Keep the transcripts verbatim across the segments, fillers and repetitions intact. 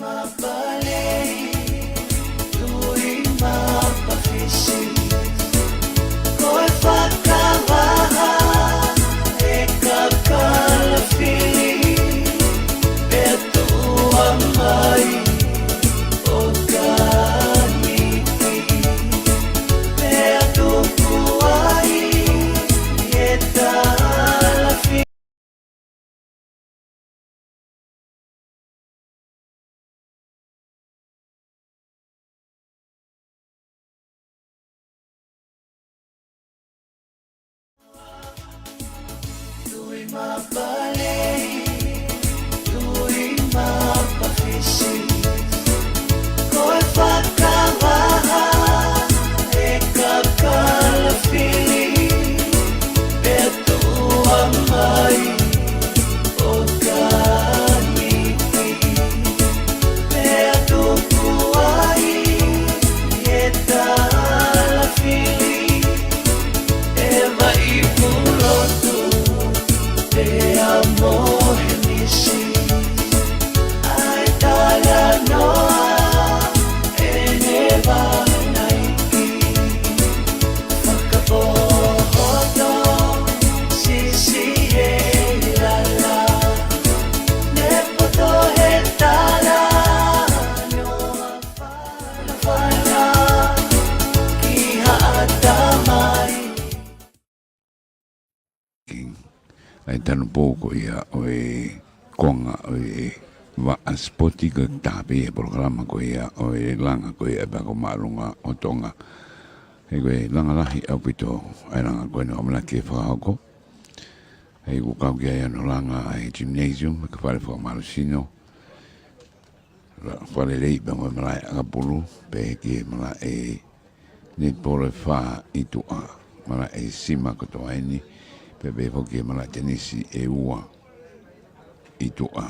Mapalei, Tui Mapafisi, ko e fakavaha e kakalafili, pea tuʻu mai ʻo kaniki, pea tuku ai e talafili. Tui Mapalei, Tui Mapafisi, ko e fakavaha e kakalafili, pea tuʻu mai ʻo kaniki, pea tuku ai e talafili, ʻe Vaipulotu, pea mo Hemisi, ʻa e talanoa ʻene vānaiki. Fakapohoto, sisi he lala, ne poto he talanoa fanafana ki Haʻatamai. King. ʻA e tanupou ko ia ʻo e konga ʻo e vaʻa sipoti ko e tāpē e polokalama ko ia ʻo e langa ko ia ʻa e Āpiako Māʻolunga ʻo Tonga. He ko e langa lahi ʻaupito ʻa e langa ko eni ʻoku ʻamanaki ke fakahoko. He ʻoku kau ki ai hono langa ʻa e gymnasium, ko e fale fakamālohisino, la-, fale lei pea mo e malaʻe ʻakapulu, pehē ki he malaʻe netipolo ʻe fā ʻi tuʻa, malaʻe sima kotoa eni, pea pehē foki ki he malaʻe tenisi ʻe ua ʻi tuʻa.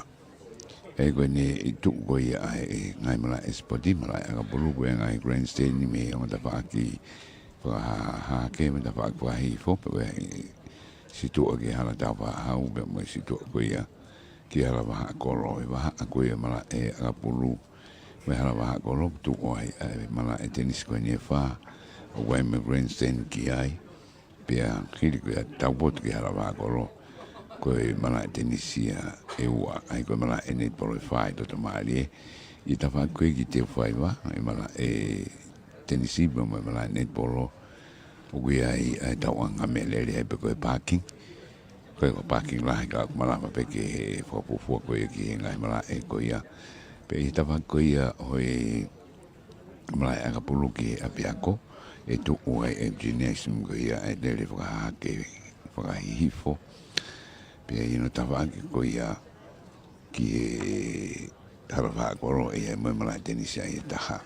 ʻA ia ko eni ʻi tuʻa ko ia ʻa e ngaahi malaʻe sipoti, malaʻe ʻakapulu, ko e ngaahi grandstand mei he ongo tafaʻaki fakahahake mo e tafaʻaki fakahihifo, pea ko e situʻa ki he hala taufaʻāhau, pea mo e situʻa ko ia ki he hala vahaʻa kolo, ʻi he vahaʻa ko ia malaʻe ʻakapulu mo e hala vahaʻa kolo, tuʻu ai ʻa e malaʻe tenisi ko eni ʻe fā, ʻoku ʻi ai mo e grandstand ki ai, pea hili ko ia taupotu ki he hala vahaʻa kolo, ko e malaʻe tenisi ia ʻe ua, ʻa ia ko e malaʻe netipolo ʻe fā ʻi loto mālie, ʻi he tafaʻaki ko ē ki Teufaiva, ʻi he malaʻe tenisi pea mo e malaʻe netipolo, ʻoku ʻi ai ʻa e tauʻanga meʻalele ai pē ko e parking. Ko e ko e parking lahi ka ʻoku malava pē ke fakafuofua ko ia ki he ngaahi malaʻe ko ia. Pea ʻi he tafaʻaki ko ia ʻo e malaʻe ʻakapulu ki he ʻapiako, ʻe tuʻu ai e gymnasium ko ia ʻa e lele fakahahake fakahihifo. Pea ʻi hono tafaʻaki ko ia ki he hala vahaʻa kolo ʻe ʻi ai mo e malaʻe tenisi ʻe taha.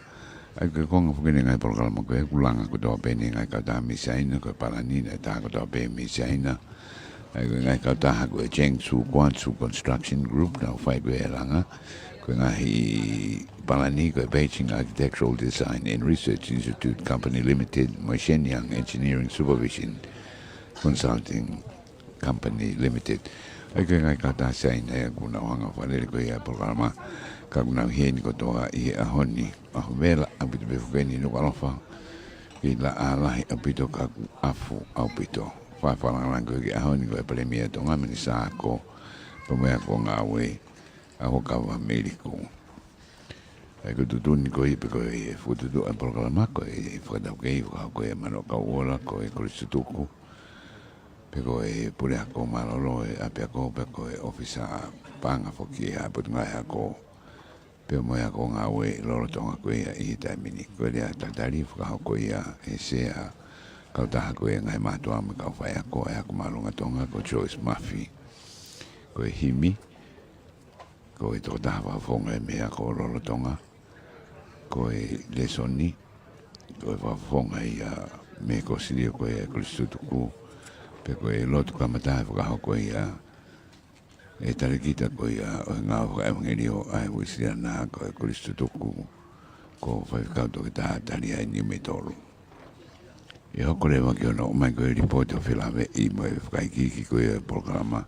ʻA ia ko e konga foki eni e ngaahi polokalama ko ē ʻoku langa kotoa pē ʻe he ngaahi kautaha mei Siaina, ko e palani naʻe tā kotoa pē mei Siaina. ʻA ia ko e ngaahi kautaha ko e Jiangsu Guangzhou Construction Group, naʻa nau fai ko ē e langa. Ko e ngaahi palani ko e Beijing Architectural Design and Research Institute Company Limited, mo e Shenyang Engineering Supervision Consulting Company Limited. ʻA ia ko e ngaahi kautaha Siaina ia ʻoku nau hanga ʻo fakalele ko ia e polokalama, ka ʻoku nau ʻi heni kotoa ʻi he ʻaho ni. ʻAho vela ʻaupito pē foki eni Nukuʻalofa, kei laʻā lahi ʻaupito ka ʻoku ʻafu ʻaupito. Fai fakalāngilangi ko ē ki he ʻaho ni ko e Palēmia Tonga, Minisitā Ako, pea mo e Ako Ngāue, ʻa Huʻakavameiliku. ʻA ia ko e tuʻutuʻuni ko ia pē ko e fokotuʻutuʻu ʻa e polokalama, ko e fakataukei fakahoko ʻe Manuʻa Kauʻola, ko e Kolisi Tutuku, pea ko e Puleako Mālōlō ʻo e ʻApiako, pea ko e ʻōfisa paʻanga foki ʻa e Potungāue Ako, pea mo e Ako Ngāue lolotonga ko ia ʻi he taimi ni. Ko e lea talitali fakahoko ia ʻe he Sea ʻo e kautaha ko ia e ngaahi mātuʻa mo e kau faiako ʻa e Ako Māʻolunga Tonga, ko Joyce Murphy. Ko e himi, ko e tokotaha fakafofonga ia mei he ako lolotonga, ko e lēsoni, ko e fakafofonga ia mei he kosilio ko ia ʻa e Kolisi Tutuku, pea ko e lotu kamata ʻe fakahoko ia ʻe he talēkita ko ia ʻo e ngāue fakaʻevangeliō ʻa e Uēsiliana ko e Kolisi Tutuku, ko Faifekau Toketā Taliai Niumeitolu. ʻE hoko leva ki hono ʻomai ko ē e lipooti ʻo felāveʻi mo e fakaikiiki ko ia e polokalama,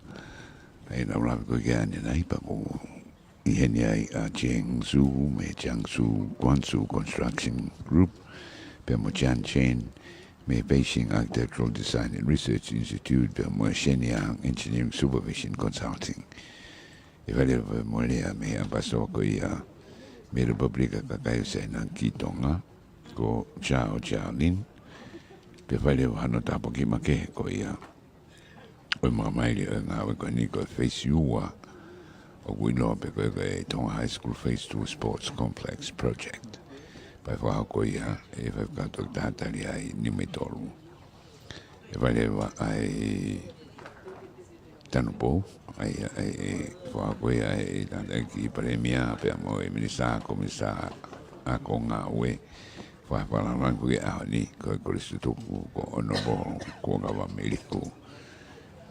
ʻa ia naʻa ku lave ko ē ki ai ʻanenai pea ʻoku ʻI heni ai ʻa Jiangsu mei he Jiangsu Guangzhou Construction Group, pea mo Jiang Chen mei he Beijing Architectural Design and Research Institute, pea mo Shenyang Engineering Supervision Consulting. ʻE fai leva mo e lea mei he ʻApasitoa ko ia mei he Lepupelika Kakai ʻo Siaina ki Tonga, ko Zhao Jialin, pea fai leva hano tāpuaki makehe ko ia ʻo e makamaile ʻo e ngāue ko eni ko e phase ua ʻoku ʻiloa pē ko e, ko e Tonga High School Phase two Sports Complex Project. Pea ʻe fakahoko ia ʻe he Faifekau Toketā Taliai Niumeitolu. ʻE fai leva ʻa e tanupou, ʻa ia ʻe, ʻe fakahoko ia ʻe he Tangataʻeiki Palēmia pea mo e Minisitā, ko e Minisitā ʻAkongāue, fai fakalāngilangi foki he ʻaho ni, ko e Kolisi Tutuku, ko Honourable Kuo Kava Meliku.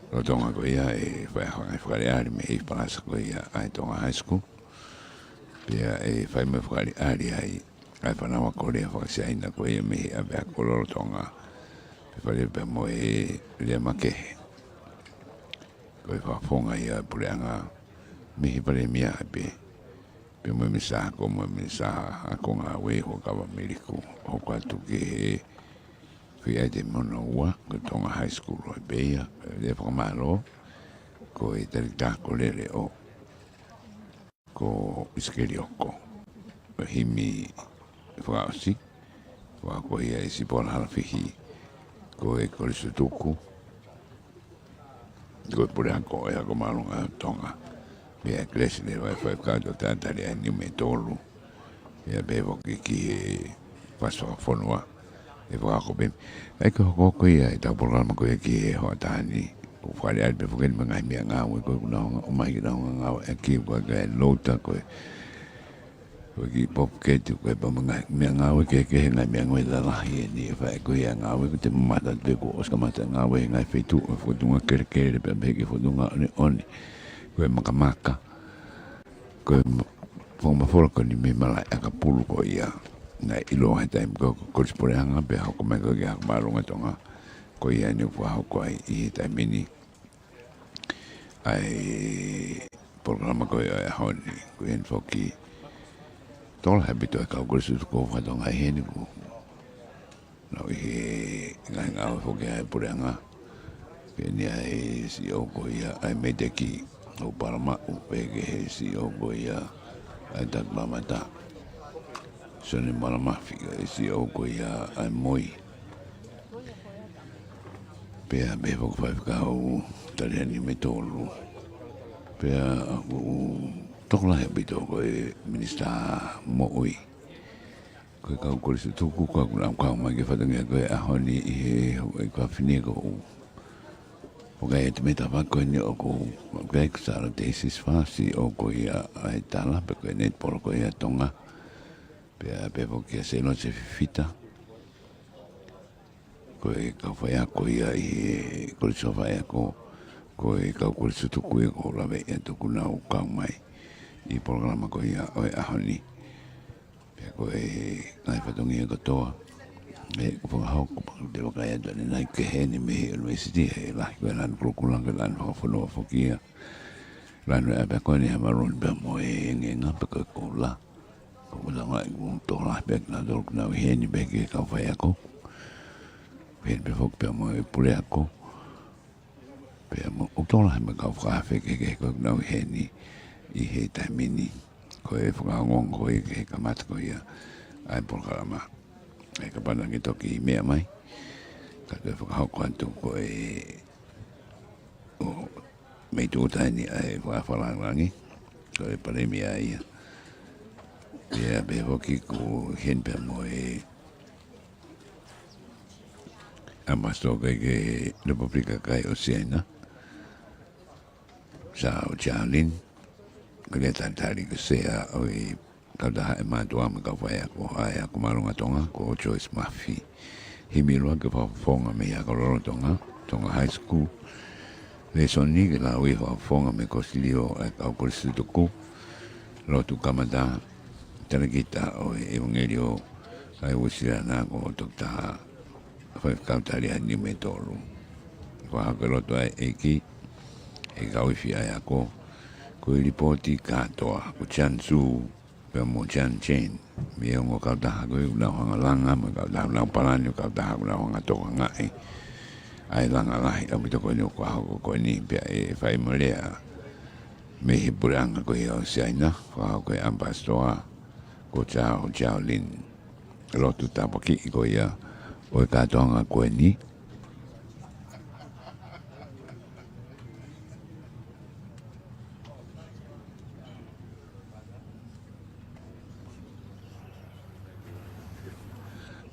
Lolotonga ko ia e fai ha ngaahi fakaʻaliʻali mei he palasa ko ia ʻa e Tonga High School. Pea ʻe fai mo e fakaʻaliʻali ai ʻa e fānau ako lea faka-Siaina ko ia mei he ʻapiako lolotonga. Pea fai leva pea mo e lea makehe ko e fakafofonga ia ʻa e puleʻanga mei he Palēmia pē, pea mo e Minisitā, ko e Minisitā ʻAkongāue, Huʻakavameiliku, hoko atu ki he foʻi ʻaitemi hono ua, ko e Tonga High School ʻo e pē ia, lea fakamālō, ko e Talēkita Kolele ʻo ko ʻIsikeli ʻOko. Ko e himi fakaʻosi, fakahoko ia ʻe Sipola Halafihi, ko e Kolisi Tutuku, ko e Puleako ʻo e Ako Māʻolunga ʻo Tonga. Pea kelesi leva ʻa e Faifekau Toketā Taliai Niumeitolu. Pea pehē foki ki he Fasi Fakafonua ʻe fakahoko pē. ʻA ia ko e hoko ko ia ʻetau polokalama ko ia ki he hoʻatā ni, ʻoku fakaʻaliʻali pē foki eni mo e ngaahi meʻangāue ko ē ʻoku nau hanga ʻo ʻomai ke nau hanga ʻo ngāueʻaki, ko e kae louta, ko e, ko e kiʻi popuketi, ko e pea mo e ngaahi meʻangāue kehekehe, ngaahi meʻangāue lalahi eni ʻe fai ko ia ʻa e ngāue. Ko ʻete mamata pē kuo ʻosi kamata e ngāue he ngaahi feituʻu ʻo e fōtunga kelekele pea mei he fōtunga ʻoneʻone, ko e makamaka, ko e ma-, fakamafola ko eni mei he malaʻe ʻakapulu ko ia naʻe ʻiloa he taimi ko ē ko e Kolisi Puleʻanga, pea hoko mai ko ē ki he Ako Māʻolunga ʻo Tonga. Ko ia eni ʻoku fakahoko ai ʻi he taimi ni ʻa e polokalama ko ia ʻo e ʻaho ni. Ko ia eni foki, tokolahi ʻaupito e kau Kolisi Tutuku faka-Tonga ʻi heni, ko ʻenau ʻi he ngaahi ngāue foki ʻa e puleʻanga. Pea ʻi ai ʻa e CEO ko ia ʻa e MEIDECC, ʻo Palamaʻu, pea ki he CEO ko ia ʻa e Taki Maʻamata, Sione Malamafi, ʻa e CEO ko ia ʻa e MOI. Pea pehē foki Faifekau Taliai Niumeitolu. Pea ʻoku tokolahi ʻaupito ko e Minisitā Moʻui. Ko e kau Kolisi Tutuku ko ē ʻoku nau kau mai ki he fatongia ko ē ʻo e ʻaho ni ʻi he houʻeiki fafine ko ē. ʻOku ʻi ai ʻete mei tafa ko eni ʻoku, ʻoku ʻi ai ko Sālote Sisifasi, ʻoku ʻi ai ʻa e Tala, pea ko e Netipolo ko ia ʻa Tonga. Pea pehē foki kia Seilote Fifita. Ko e kau faiako ia ʻi he Kolisi Faiako, ko e kau Kolisi Tutuku ia ʻoku ou laveʻi atu ʻoku nau kau mai ʻi he polokalama ko ia ʻo e ʻaho ni. Pea ko e ngaahi fatongia kotoa ʻoku fakahoko, pea ʻoku te vakai atu ʻanenai ki heni mei he ʻunivēsiti, he lahi ko e lanu kulokula, ko e lanu fakafonua foki ia. Lanu ʻa e ʻapiako ni he maloni pea mo e ngenga pea ko e koula. Ko e ʻuhinga ia ʻoku tokolahi pē kinautolu ʻoku nau ʻi heni, pea ki he kau faiako. Heni pē foki pea mo e puleako. Pea mo e ʻuhinga ia mo e kau fakaafe kehekehe ko ē ʻoku nau ʻi heni ʻi he taimi ni. Ko e fakaongoongo ko ia ki he kamata ko ia ʻa e polokalama. ʻE kapau naʻa ke toki meʻa mai, ka te u fakahoko atu ko e ʻo mei tuʻuta eni ʻa e fakafakalāngilangi, ko e Palēmia ia. Pea pehē foki ʻoku ʻi heni pea mo e ʻAmibasitō ko ē ki he Lepupelika Kakai ʻo Siaina, Zhao Jialin, ko e lea talitali ko e Sea ʻo e Kautaha ʻa e Mātuʻa mo e Kau Faiako ʻa e Ako Māʻolunga ʻo Tonga, ko Joyce Murphy. Himi ʻuluaki fakafofonga mei he ako lolotonga, Tonga High School. Lēsoni ke lau ʻi he fakafofonga mei he Kosilio ʻa e kau Kolisi Tutuku. Lotu kamata, talēkita ʻo e ʻevangeliō ʻa e Uēsiliana ko Toketā Faifekau Taliai Niumeitolu. Fakahoko e lotu ʻa e ʻEiki ʻe he kau ifi ʻa e ako, ko Ko e lipooti kātoa, ko Chan Su, pea mo Chan Chen. Mei he ongo kautaha ko ē ʻoku nau hanga ʻo langa, mo e kautaha ʻoku nau palani, ʻo e kautaha ʻoku nau hanga ʻo tokangaʻi ʻa e langa lahi ʻaupito ko eni ʻoku fakahoko ko eni, pea ʻe fai mo e lea mei he puleʻanga ko ia ʻo Siaina, fakahoko ʻe he ʻamipasitoa ko Chao Chaolin. Lotu tāpuakiʻi ko ia ʻo e kātoanga ko eni.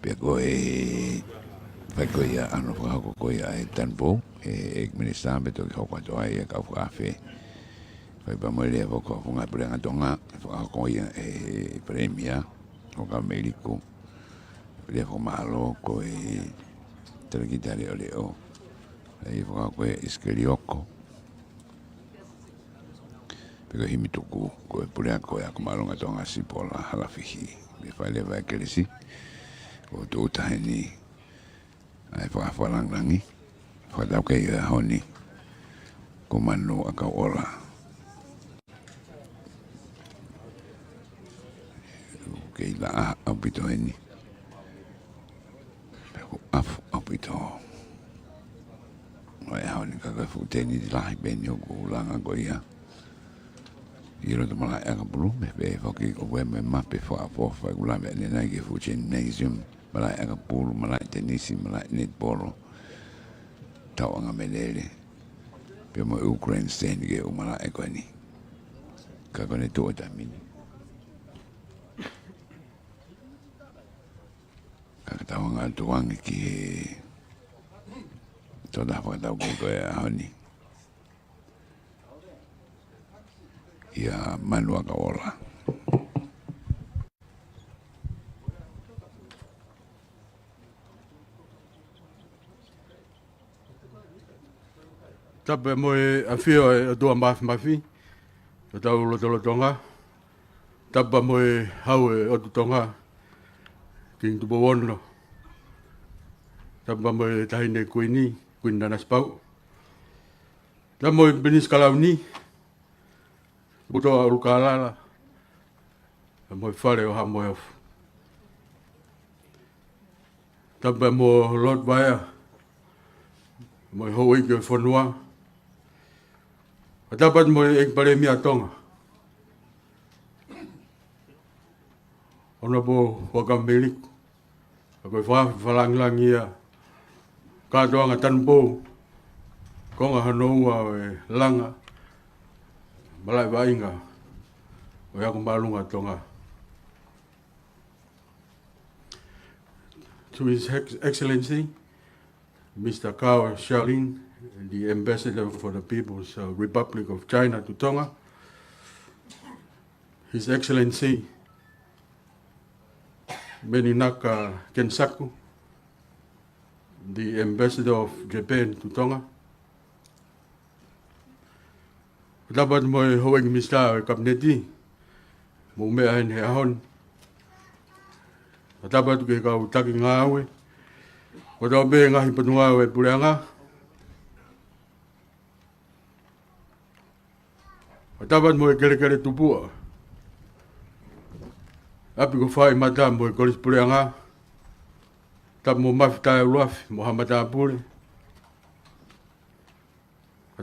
Pea ko e fai ko ia ʻa hono fakahoko ko ia ʻa e tanupou ʻe he ʻEiki Minisitā, pea toki hoko atu ai ʻa e kau fakaafe. Fai pea mo e lea fakahoko ʻa e Puleʻanga Tonga, fakahoko ia ʻe he Palēmia, Huʻakavameiliku. Lea fakamālō ko e Talēkita Leʻoleʻo. ʻE fakahoko ʻe ʻIsikeli ʻOko. Pea ko e himi tuku ko e Puleako ʻo e Ako Māʻolunga Tonga, Sipola Halafihi. Mei he fale Vai Kelesi, ʻoku tūʻuta heni ʻa e fakaafe lāngilangi fakataukei ʻo e ʻaho ni, ko Manu ʻAkauʻola. ʻOku kei laʻā ʻaupito eni. Pea ʻoku ʻafu ʻaupito ʻa e ʻaho ni, ka ko e fuʻu tēniti lahi pē eni ʻoku langa ko ia ʻi loto Malaʻe ʻAkapulu, mei he pē foki ʻoku ʻi ai mo e mape fakaʻofoʻofa ʻoku lave ʻanenai ki he fuʻu gymnasium, malaʻe ʻakapulu, malaʻe tenisi, malaʻe netipolo, tauʻanga melele, pea mo e ʻū grandstand ki he ʻū malaʻe ko eni. Ka ko ʻene tuʻu ʻa e taimi ni. Ka ka tau hanga atu ange ki he tokotaha fakataukei ko e ʻaho ni, ʻia Manu ʻAkauʻola. Tapu mo e ʻafio ʻa e ʻOtua Māfimafi ʻi hotau lotolotonga. Tapu mo e Hau ʻo e ʻOtu Tonga, Kingi Tupou Ono. Tapu mo e Taʻahine Kuini, Kuini Nanasipauʻu. Tapu mo e Pilinisi Kalauni, Putoʻa ʻUlukālala, mo e Fale ʻo Haʻa Moheofo. Tapu mo Lord Vaea, mo e houʻeiki ʻo e fonua. Tapu mo e ʻEiki Palēmia ʻo Tonga, Honourable Huʻakavameiliku. Ka ko e fakaafe lāngilangi ia, kātoanga tanupou, konga hono ua ʻo e langa malaʻe vaʻinga ʻo e Ako Māʻolunga ʻa Tonga. To His Ex-, Excellency, Mister Kao Shaolin, the Ambassador for the People's, uh, Republic of China to Tonga. His Excellency, Meninaka Kensaku, the Ambassador of Japan to Tonga. Tapu mo e houʻeiki minisitā ʻo e Kapineti, mou meʻa heni he ʻaho ni. Tapu ki he kau taki ngāue kotoa pē ngaahi potungāue ʻo e Puleʻanga. Tapu mo e kelekele tupuʻa, ʻapi ko Faimata mo e Kolisi Puleʻanga. Tapu mo Mafi Taeuluafi mo haʻa matāpule.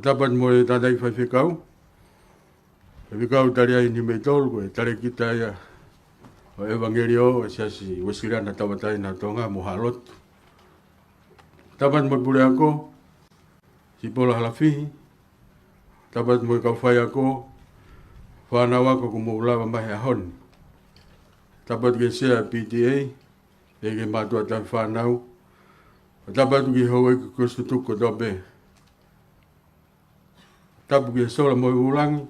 Tapu mo e tangataʻi faifekau, faifekau tali ai ni mei tolu, ko e talēkita ia ʻo e ʻevangeliō ʻo e Siasi Uēsiliana Tauʻatāina ʻa Tonga mo haʻa lotu. Tapu mo e puleako, Sipola Halafihi. Tapu mo e kau faiako, fānau ako kuo mou lava mai he ʻaho ni. Tapu ki he sea P T A, pea ki he mātuʻa tauhi fānau. Tapu ki he houʻeiki Kolisi Tutuku kotoa pē. Tapu ki he sola mo e vūlangi,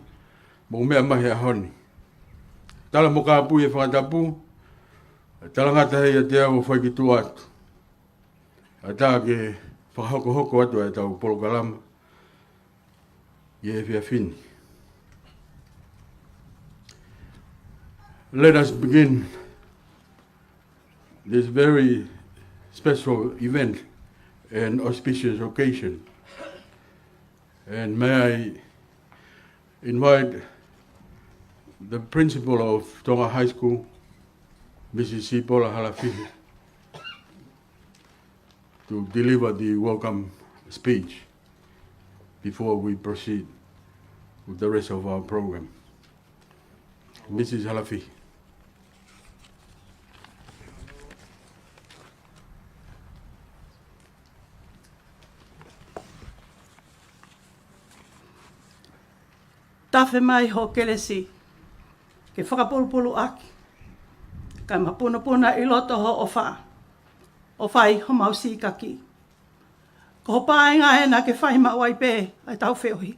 mou meʻa mai he ʻaho ni. Tala mo kāpui e fakatapu, talangata ʻiate au ʻo fai ki tuʻa atu. ʻAtā ke fakahokohoko atu ʻetau polokalama ʻi he efiafi ni. Let us begin this very special event and auspicious occasion. And may I invite The principal of Tonga High School, Missus Sipola Halafihi, to deliver the welcome speech before we proceed with the rest of our program. Missus Halafihi. Tafe mai ho kelesi ke fakapulupuluʻaki, kae mapunopuna ʻi loto ho ʻofa, ʻo fai homau sīkaki. Ko ho paenga ena ke fai maʻu ai pē ʻa e tau feohi.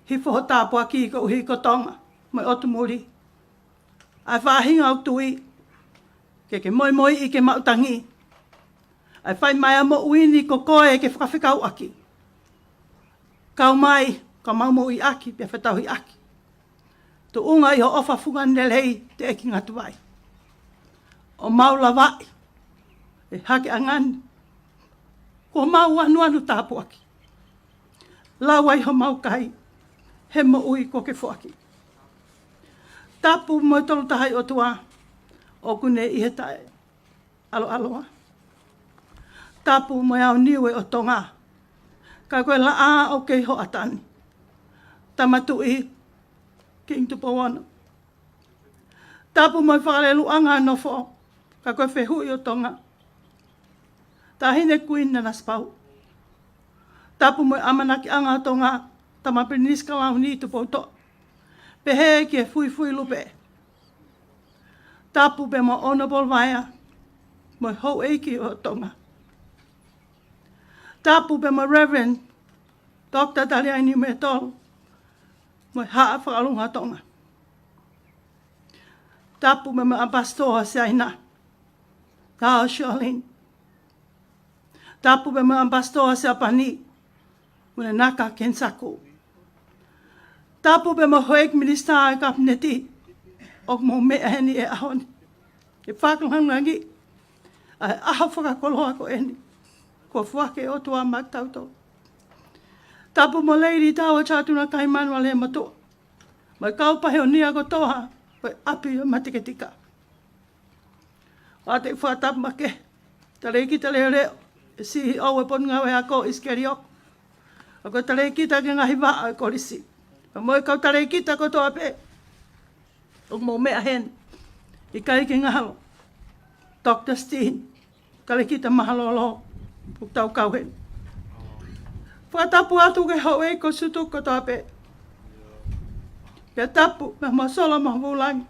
Hifo ho tāpuaki koeʻuhi ko Tonga mo e ʻotu muli. ʻA e faʻahinga ʻoku tui ke ke moimoiʻi ke maʻu tangi. ʻA e fai mai ʻa e moʻui ni ko koe ke fakafekauʻaki. Kau mai, ka mau moʻuiʻaki pea fetauhiʻaki. Tuʻunga ʻi ho ʻofa fungani lelei teʻeki ngata ai. ʻO mau lavaʻi ʻe hake ʻangani, ko mau anuanu tāpuaki. Lau ai homau kai he moʻui kuo ke foaki. Tapu mo e Tolu Tahaʻi ʻOtua ʻoku ne ʻi he taʻe ʻaloʻaloa. Tapu mo e Aoniu ʻo Tonga, ka ko e laʻā ʻoku kei hoʻatā ni. Tama Tuʻi, King Tupou Ono. Tapu mo e Fakalēluaʻanga ʻo Nofo, ka ko e Fehuʻi ʻo Tonga, Taʻahine Kuini Nanasipauʻu. Tapu mo e ʻAmanakiʻanga ʻo Tonga, Tama Pilinisi Kalauni Tupoutoʻa, pehē ki he Fuifui Lupe. Tapu pea mo Honourable Vaea mo e Houʻeiki ʻo Tonga. Tapu pea mo Reverend Doctor Taliaini Metol mo e Haʻa Fakalunga Tonga. Tapu pea mo e ʻApasitolo ʻa Siaina, Tao Charlene. Tapu pea mo e ʻApasitolo ʻa Siapani, Munenaka Kensaku. Tapu pea mo e Houʻeiki Minisitā ʻa e Kapineti ʻoku mou meʻa heni he ʻaho ni. Ke fakalāngilangiʻi ʻa e ʻaho fakakoloa ko eni kuo foaki ʻe he ʻOtua maʻatautolu. Tapu mo Lady Tauʻatāina Kaimanu ʻAleamatuʻa, mo e kau paionia kotoa ʻo e ʻapi ʻo Mateketika. ʻOatu e fakatapu makehe ki he Talēkita Leʻoleʻo, ʻe CEO ʻo e Potungāue Ako ʻIsikeli ʻOku, ʻa ko e talēkita ki he ngaahi vaʻa ʻo e kolisi, pea mo e kau talēkita kotoa pē ʻoku mou meʻa heni. ʻIkai ke ngalo, Doctor Steen, talēkita mālōlō ʻoku tau kau heni. Fakatapu atu ki he houʻeiki kolisi tutuku kotoa pē. Pea tapu mo e Masolo mo Vulangi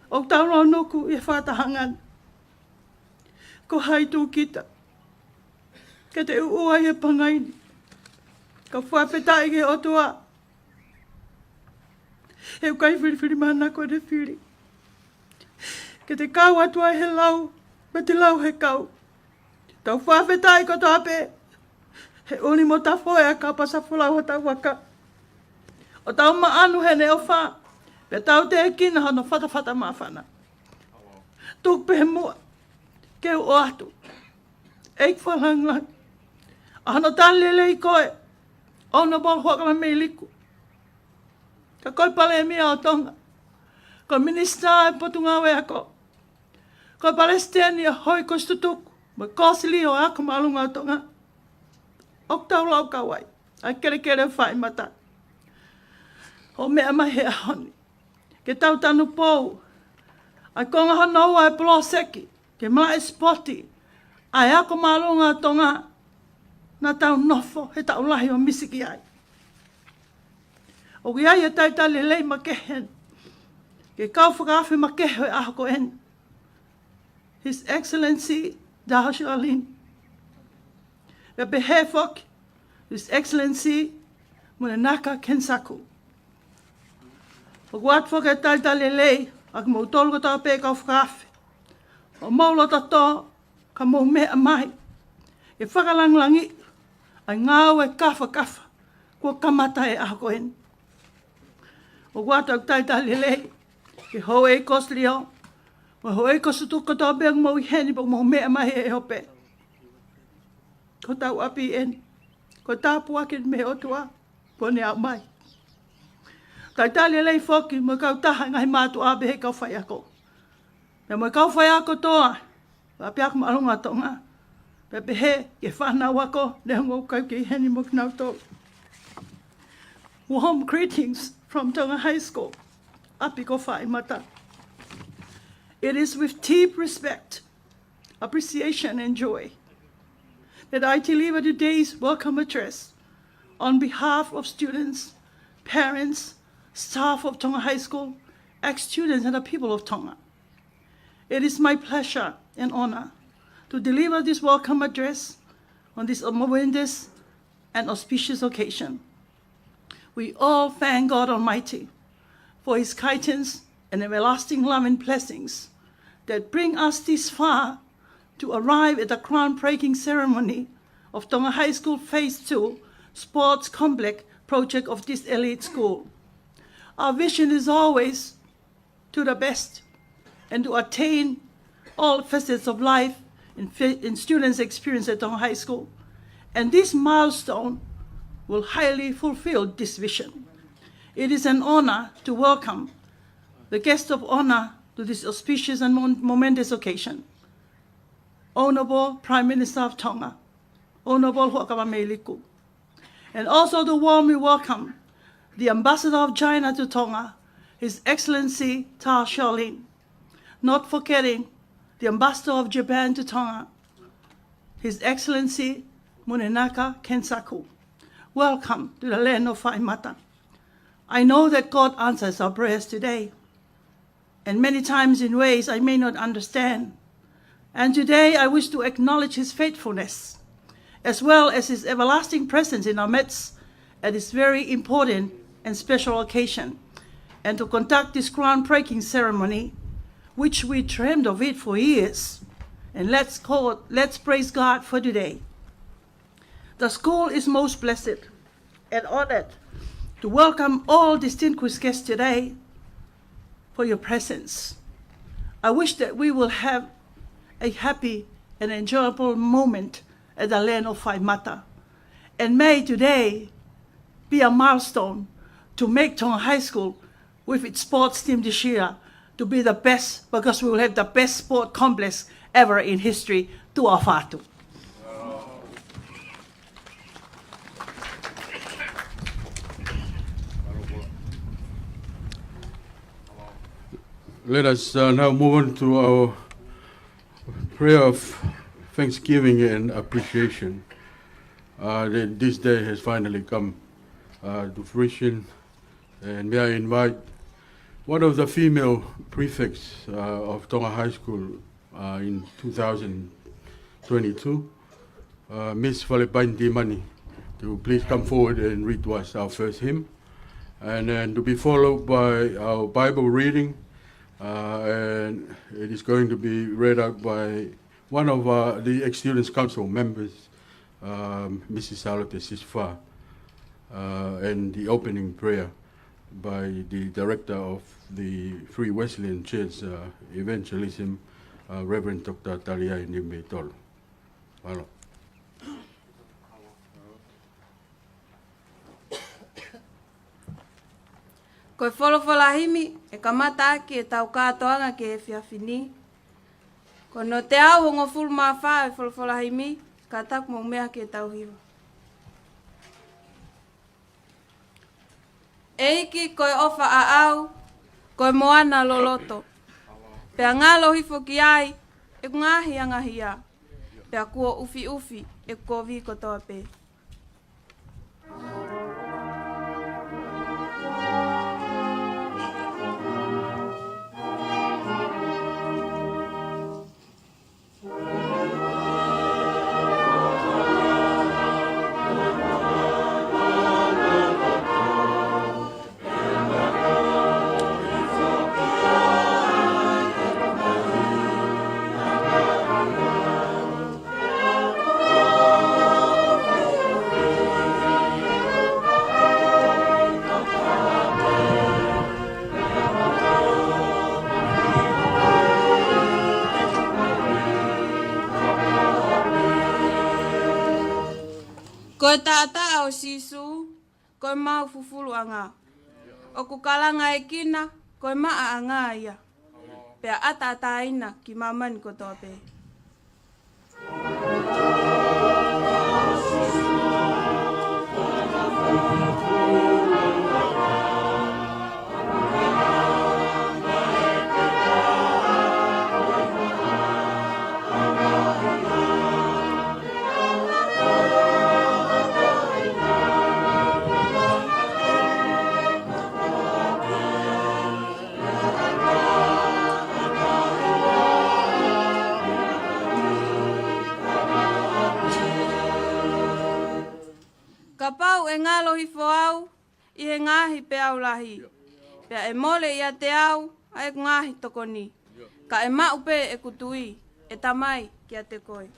ʻoku tau lōnuku ʻi he fakatahaʻanga ni. Ko hai tū kita ke te ʻuʻua ʻi he pangai ni. Ka fakafetaʻi ki he ʻOtua he ʻoku ʻikai filifilimānako ʻene fili. Ke te kau atu ai he lau, mo te lau he kau. Tau fakafetaʻi kotoa pē he ʻuli mo tafoʻi ʻa e kapa safulau hotau vaka, ʻo tau maʻanu heʻene ʻofa, pea tau tēkina hono fatafata māfana. Tuku pē muʻa ke u ʻoatu, ʻEiki fakalāngilangi, ʻa hono tali lelei koe, Honourable Huʻakavameiliku, ka ko e Palēmia ʻo Tonga, ko e Minisitā ʻo e Potungāue Ako, ko e Palesiteni ʻo e Houʻeiki Kolisi Tutuku mo e Kolisi Lī ʻo e Ako Māʻolunga ʻo Tonga, ʻoku tau laukau ai ʻa e kelekele ʻo e fai mata. Hoʻo meʻa mai he ʻaho ni ke tau tanupou ʻa e konga hono ua ʻo e poloseki ke malaʻe sipoti ʻa e Ako Māʻolunga ʻo Tonga naʻa tau nofo he taʻu lahi ʻo misi ki ai. ʻOku ʻi ai e talitali lelei makehe ke kau fakaafe makehe he ʻaho ko eni, His Excellency Tao Charlene, pea pehē foki His Excellency Munenaka Kensaku. ʻOku ʻoatu foki e talitali lelei ʻa kimoutolu kotoa pē kau fakaafe, ʻo mou loto tō ka mou meʻa mai ke fakalāngilangiʻi ʻa e ngāue kafakafa kuo kamata he ʻaho ko eni. ʻOku ʻoatu ʻeku talitali lelei ki he houʻeiki kolisi lī mo e houʻeiki kolisi tutuku kotoa pē ʻoku mou ʻi heni pea mou meʻa mai he ʻaho pē. Ko hotau ʻapi eni, ko e tāpuaki mei he ʻOtua kuo ne aʻu mai. Talitali lelei foki mo e kautaha ngaahi mātuʻa pehē ki he kau faiako. Pea mo e kau faiako kotoa ʻo e ʻapiako māʻolunga ʻo Tonga. Pea pehē ki he fānau ako, neongo ʻoku ʻikai ke u ʻi heni mo kinautolu. Warm greetings from Tonga High School, ʻapi ko Fāimata. It is with deep respect, appreciation and joy that I deliver today's welcome address on behalf of students, parents, staff of Tonga High School, ex-students and the people of Tonga. It is my pleasure and honor to deliver this welcome address on this momentous and auspicious occasion. We all thank God Almighty for his guidance and everlasting love and blessings that bring us this far to arrive at the groundbreaking ceremony of Tonga High School Phase two Sports Complex project of this elite school. Our vision is always to the best and to attain all facets of life in, fi- in students' experience at Tonga High School. And this milestone will highly fulfill this vision. It is an honor to welcome the guest of honor to this auspicious and mon- momentous occasion, Honorable Prime Minister of Tonga, Honorable Huʻakavameiliku. And also to warmly welcome the Ambassador of China to Tonga, His Excellency Tau Shaolin. Not forgetting the Ambassador of Japan to Tonga, His Excellency Munenaka Kensaku. Welcome to the land of Fāimata. I know that God answers our prayers today, and many times in ways I may not understand. And today I wish to acknowledge his faithfulness, as well as his everlasting presence in our midst at this very important and special occasion, and to conduct this groundbreaking ceremony, which we dreamed of it for years. And let's call, let's praise God for today. The school is most blessed and honored to welcome all distinguished guests today for your presence. I wish that we will have a happy and enjoyable moment at the land of Fāimata. And may today be a milestone to make Tonga High School with its sports team this year to be the best, because we will have the best sport complex ever in history. Tuʻa ʻofa atu. Let us uh, now move on to our prayer of thanksgiving and appreciation uh, that this day has finally come uh, to fruition. And may I invite one of the female prefects uh, of Tonga High School uh, in two thousand twenty-two, uh, Miss Falepaini Timani, to please come forward and read to us our first hymn. And then to be followed by our Bible reading, uh, and it is going to be read out by one of uh, the ex-Students' Council members, um, Missus Charlotte Sisfa, uh, and the opening prayer by the Director of the Free Wesleyan Church uh, Evangelism, uh, Reverend Doctor Taliai Niumeitolu. Mālō. Ko e folofola himi ʻe kamata ʻaki ʻetau kātoanga ki he efiafi ni. Ko hono teau hongofulu mā fā ʻo e folofola himi, kātaki mou meʻa ki heʻetau hiva. ʻEiki ko e ʻofa ʻaʻau, ko e moana loloto. Pea ngalo hifo ki ai ʻeku ngaahi angahia. Pea kuo ʻufiʻufi ʻeku kovi kotoa pē. Ko e taʻataʻa ʻo Sīsū, ko e mau fufuluʻanga. ʻOku kalangaʻekina, ko e maʻaʻanga ia. Pea ʻataʻatā ʻena ki māmani kotoa pē. Kapau ʻe ngalo hifo au ʻi he ngaahi peau lahi, pea ʻe mole ʻiate au ʻa ʻeku ngaahi tokoni, ka ʻe maʻu pē ʻeku tui, ʻe Tamai, kiate koe.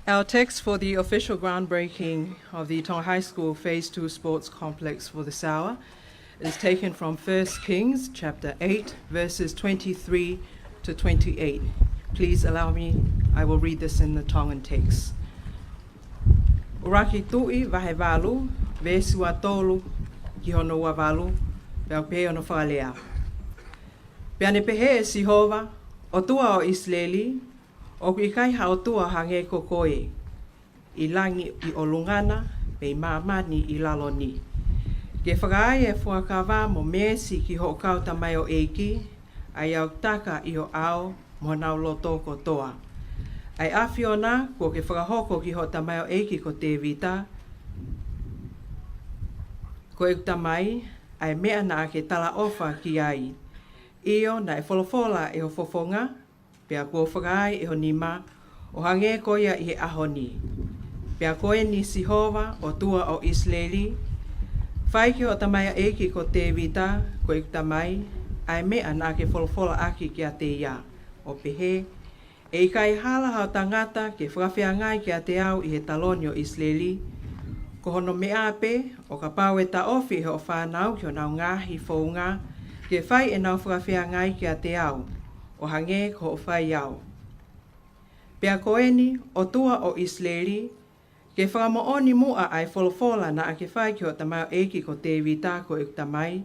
Our text for the official groundbreaking of the Tonga High School Phase Two Sports Complex for this hour is taken from First Kings chapter eight, verses twenty-three to twenty-eight. Please allow me, I will read this in the Tongan text. ʻUluaki Tuʻi vahe valu, veesi ua tolu ki hono ua valu, pea ʻoku pehē hono fakalea. Pea ne pehē ʻe Sihova, ʻOtua ʻo ʻIsileli, ʻoku ʻikai ha ʻOtua hangē ko koe, ʻi langi ʻi ʻolunga na, pe ʻi māmani ʻi lalo ni, ke fakaai e fuakava mo meesi ki hoʻo kau tamaioʻeiki, ʻa ia ʻoku taka ʻi ho ʻao mo honau loto kotoa, ʻa e ʻAfiona kuo ke fakahoko ki hoʻo tamaioʻeiki ko Tēvita, ko ʻeku tamai, ʻa e meʻa naʻa ke talaʻofa ki ai, ʻio, naʻe folofola ʻe ho fofonga, pea kuo fakaai ʻe ho nima, ʻo hangē ko ia ʻi he ʻaho ni. Pea ko eni, Sihova, ʻOtua ʻo ʻIsileli, fai ki hoʻo tamaioʻeiki ko Tēvita, ko ʻeku tamai, ʻa e meʻa naʻa ke folofola ʻaki kiate ia, ʻo pehē, ʻE ʻikai hala haʻo tangata ke fakafeangai kiate au ʻi he taloni ʻo ʻIsileli, ko hono meʻa pē, ʻo kapau ʻe taʻofi ʻe hoʻo fānau ki honau ngaahi founga, ke fai ʻenau fakafeangai kiate au, ʻo hangē ko hoʻo fai au. Pea ko eni, ʻOtua ʻo ʻIsileli, ke fakamoʻoni muʻa ʻa e folofola naʻa ke fai ki hoʻo tamaioʻeiki ko Tēvita ko ʻeku tamai,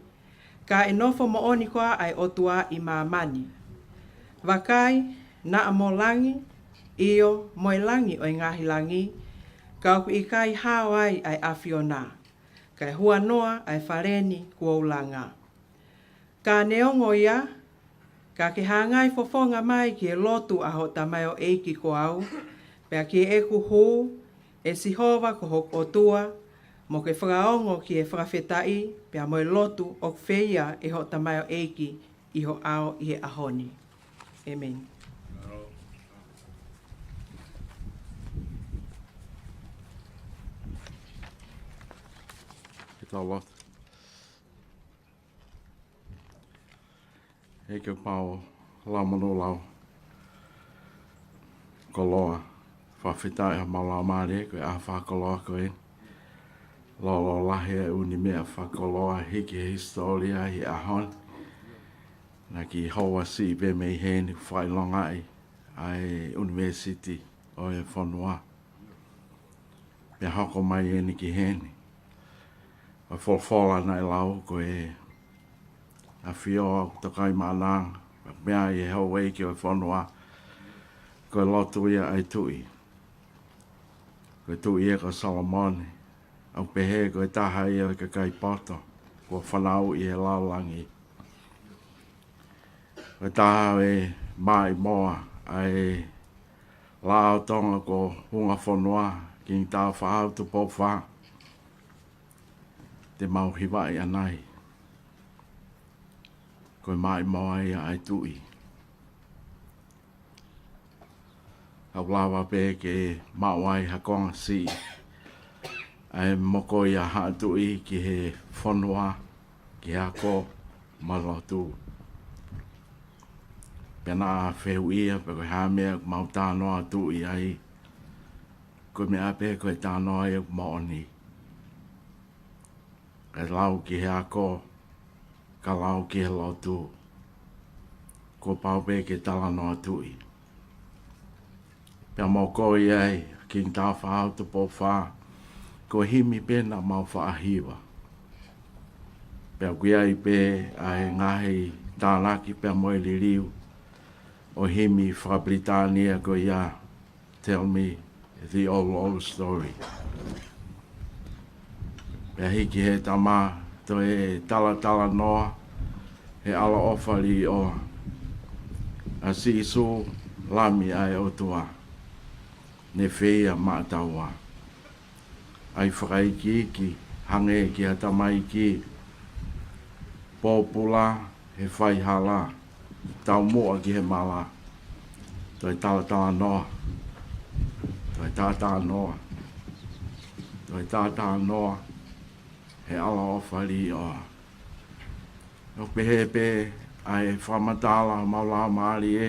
ka ʻe nofo moʻoni koā ʻa e ʻOtua ʻi māmani. Vakai, naʻa mo langi, ʻio, mo e langi ʻo e ngaahi langi, ka ʻoku ʻikai hao ai ʻa e ʻAfiona, kae huanoa ʻa e fale ni kuo u langa. Ka neongo ia, ka ke hangai fofonga mai ki he lotu ʻa hoʻo tamaioʻeiki ko au, pea ki heʻeku hū, ʻe Sihova ko hoku ʻOtua, mo ke fakaongo ki he fakafetaʻi, pea mo e lotu ʻoku feia ʻe hoʻo tamaioʻeiki ʻi ho ʻao ʻi he ʻaho ni. ʻEmeni. Ke tau lotu. ʻEiki ʻoku mau lau monū, lau koloa. Fakafetaʻi ʻa e mau lau mālie, ko e ʻaho fakakoloa ko ē. Lolo lahi e ʻū meʻa fakakoloa hiki he hisitōlia ʻi he ʻaho ni. Naʻa ke houa siʻi pē mei heni fakaʻilongaʻi ʻa e ʻunivēsiti ʻo e fonua. Pea hoko mai eni ki heni. ʻA e folofola naʻe lau ko e ʻafio ʻa e Tokaimaʻananga, pea meʻa ʻi he houʻeiki ʻo e fonua, ko e lotu ia ʻa e tuʻi. Ko e tuʻi ia ko Solomone, ʻoku pehē ko e taha ia ʻo e kakai poto, kuo fanauʻi ʻi he lalo langi. Ko e taha ʻo e maʻimoa ʻa e lao Tonga ko Hungafonua, Kingi Tāufaʻāhau Tupou Fā. Te mau hivaʻi ʻanai. Ko e maʻimoa ia ʻa e tuʻi. ʻOku lava pē ke maʻu ai ha konga siʻi ʻa e moko ia ʻa Haʻa Tuʻi ki he fonua, ki he ako mo e lotu. Pea naʻa fehuʻia pe ko e hā e meʻa ʻoku mau talanoa tuʻi ai. Ko e meʻa pē ko e talanoa ia ʻoku moʻoni. Ka lau ki he ako, ka lau ki he lotu, kuo pau pē ke talanoa tuʻi. Pea mokoi ai ʻa Kingi Tāufaʻāhau Tupou Fā, ko e himi pē naʻa mau faʻa hiva. Pea ʻoku ʻi ai pē ʻa e ngaahi tānaki pea mo e liliu ʻo e himi faka-Pilitānia ko ia, Tell Me the Old, Old Story. Pea hiki he tama, toe talatalanoa he ʻaloʻofa līʻoa ʻa Sīsū, Lami ʻa e ʻOtua, ne feia maʻataua. ʻA e fakaikiiki hangē ki ha tamaiki, pōpula he faihala, taumuʻa ki he mala. Toe talatalanoa, toe talatalanoa, toe talatalanoa he ʻaloʻofa līʻoa. ʻOku pehē pē ʻa e fakamatala ʻa e Laumālie,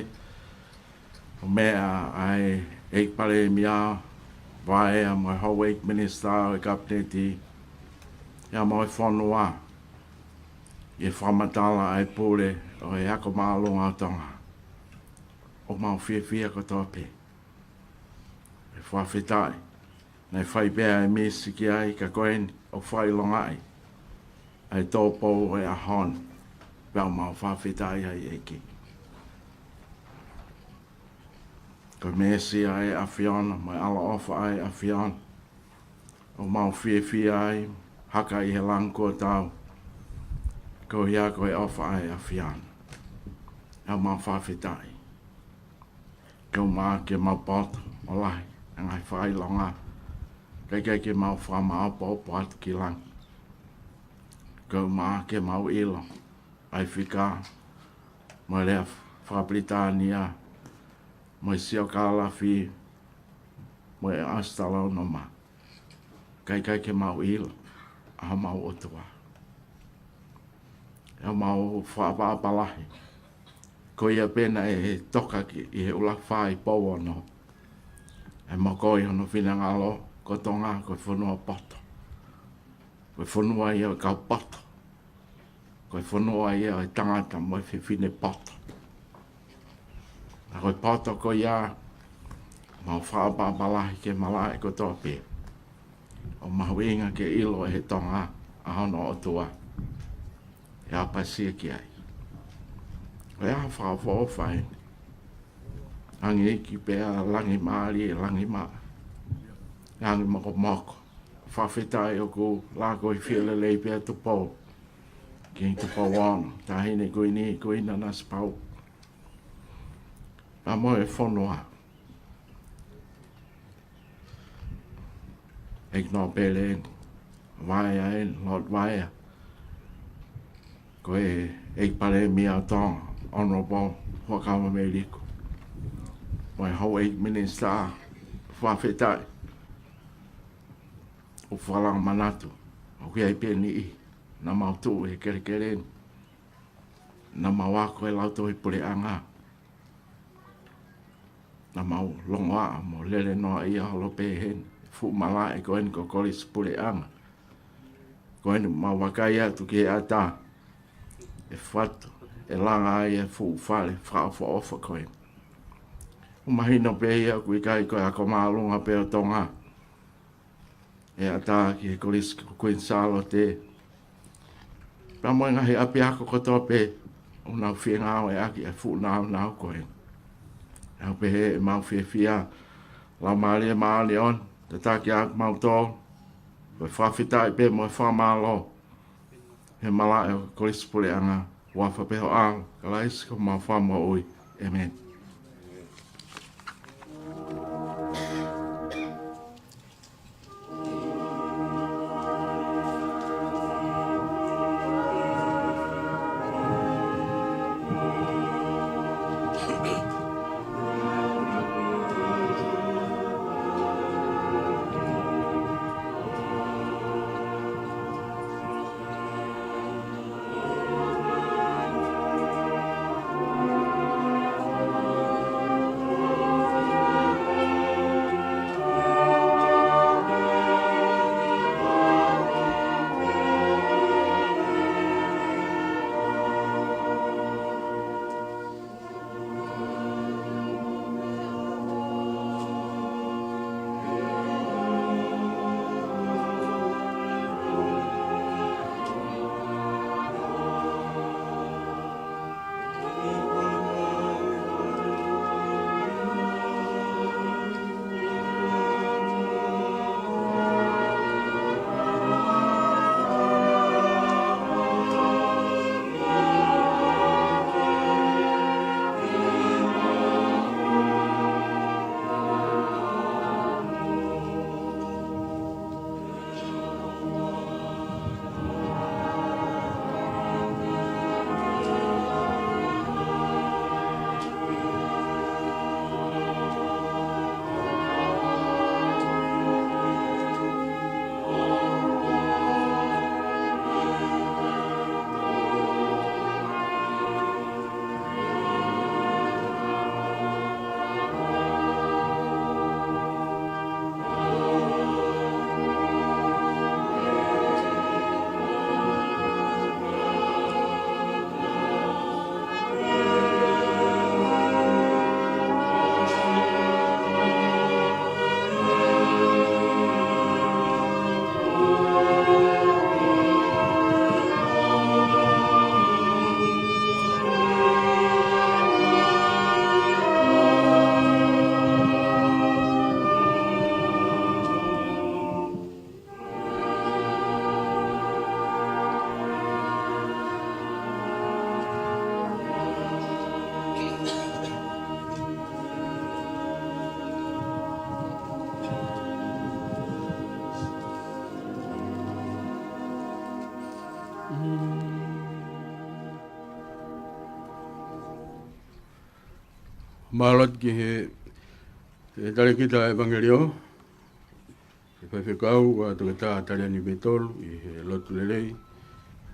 ʻo meʻa ʻa e ʻEiki Palēmia, Vaea mo e houʻeiki minisitā ʻo e Kapineti, pea mo e fonua, ʻi he fakamatala ʻa e Pule ʻo e Ako Māʻolunga ʻo Tonga. ʻOku mau fiefia kotoa pē. ʻE fakafetaʻi. Naʻe fai pē ʻa e misi ki ai, ka ko eni ʻoku fakaʻilongaʻi ʻa e tōpou ʻo e ʻaho ni. Pea ʻoku mau fakafetaʻi ai ʻEiki. Ko e meesi ʻa e ʻAfiona, mo e ʻaloʻofa ʻa e ʻAfiona, ʻoku mau fiefia ai, haka ʻi he langi kuo tau, ko ia ko e ʻofa ʻa e ʻAfiona. ʻOku mau fakafetaʻi. Kae ʻumaʻā ke mau poto ʻo lahi ʻa e ngaahi fakaʻilonga, kae ʻikai ke mau fakamaopoopo atu ki langi. Kae ʻumaʻā ke mau ʻilo ʻa e fika mo e lea faka-Pilitānia, mo e siokālafi, mo e ʻasitalōnoma, kae ʻikai ke mau ʻilo ʻa homau ʻOtua. ʻOku mau fakaʻapaʻapa lahi. Ko ia pē naʻe toka ki, ʻi he ʻUluaki Fā ʻi Pouono, ʻa e mokoi hono finangalo, ko Tonga ko e fonua poto. Ko e fonua ia ʻo e kau poto. Ko e fonua ia ʻo e tangata mo e fefine poto. Ka ko e poto ko ia, mau fakaʻapaʻapa lahi ke malaʻe kotoa pē. ʻOku mahuʻinga ke ʻilo ʻe he Tonga ʻa hono ʻOtua, ʻe ʻapasia ki ai. Ko e ʻaho fakaʻofoʻofa eni. Langi iiki pea langi mālie, langi mā, langi mokomoko. Fakafetaʻi ʻoku lākoifie lelei pē ʻa Tupou, Kingi Tupou Ono, Taʻahine Kuini, Kuini Nanasipauʻu, pea mo e fonua. ʻEiki Nōpele eni, Vaea eni, Lord Vaea. Ko e ʻEiki Palēmia ʻo Tonga, Honourable Huʻakavameiliku, mo e houʻeiki minisitā, fakafetaʻi. ʻOku fakalanga manatu, ʻoku ʻi ai pē niʻihi naʻa mau tuʻu he kelekele ni, naʻa mau ako he Lautohi Puleʻanga, naʻa mau longoaʻa mo lele noaʻia holo pē heni, fuʻu malaʻe ko eni ko e Kolisi Puleʻanga. Ko eni mau vakai atu ki he ʻatā ʻe fatu, ʻe langa ai e fuʻu fale fakaʻofoʻofa ko eni. ʻOku mahino pē ia ʻoku ʻikai ko e Ako Māʻolunga pē ʻo Tonga ʻe ʻatā ki he Kolisi ko Kuini Sālote, pea mo e ngaahi ʻapiako kotoa pē ʻoku nau fie ngāueʻaki e fuʻu nāunau ko eni. ʻOku pehē ʻemau fiefia, Laumālie Māʻoniʻoni, tataki ʻa kimautolu, ko e fakafetaʻi pē mo e fakamālō he malaʻe ʻo e Kolisi Puleʻanga, huafa pē ho ʻAlo, Kalaisi ko homau Fakamoʻui. ʻĒmeni. Mālō atu ki he, he talēkita ʻevangeliō, he faifekau, ʻa Toketā Taliani Petolu, ʻi he lotu lelei,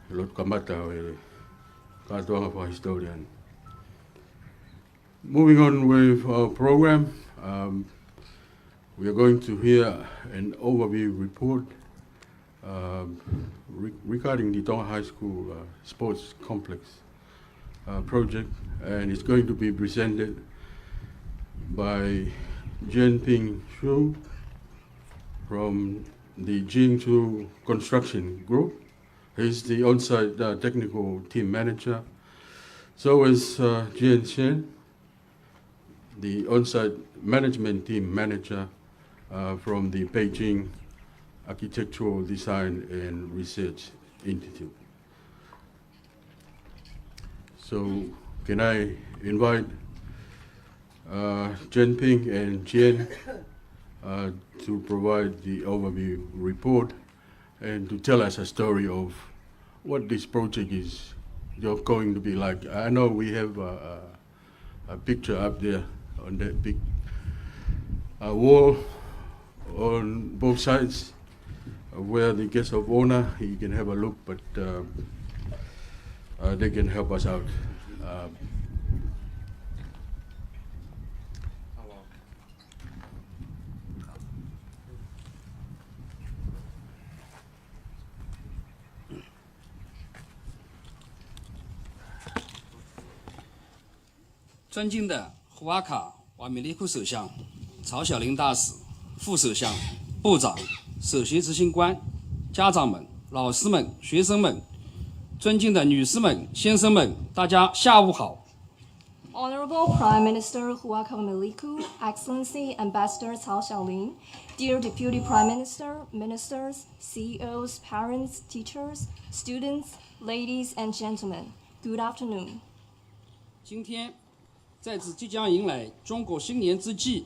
he lotu kamata ʻo e kātoanga fakahisitōlia ni. Moving on with our program, um, we are going to hear an overview report, um, re-, regarding the Tonga High School, uh, Sports Complex, uh, project, and it's going to be presented by Jianping Xu from the Jingxu Construction Group. He's the on-site, uh, technical team manager. So is, uh, Jian Shen, the on-site management team manager, uh, from the Beijing Architectural Design and Research Institute. So can I invite, uh, Jianping and Jian, uh, to provide the overview report and to tell us a story of what this project is, you're going to be like. I know we have a, a, a picture up there on that big, uh, wall on both sides, uh, where the guest of honor, you can have a look, but, uh, uh, they can help us out. Um, 尊敬的胡瓦卡瓦米利库首相、曹晓玲大使、副首相、部长、首席执行官、家长们、老师们、学生们、尊敬的女士们、先生们，大家下午好。 Honorable Prime Minister Huakau Maliku, Excellency Ambassador Cao Xiaolin, dear Deputy Prime Minister, ministers, C E Os, parents, teachers, students, ladies and gentlemen, good afternoon. 今天，在此即将迎来中国新年之际，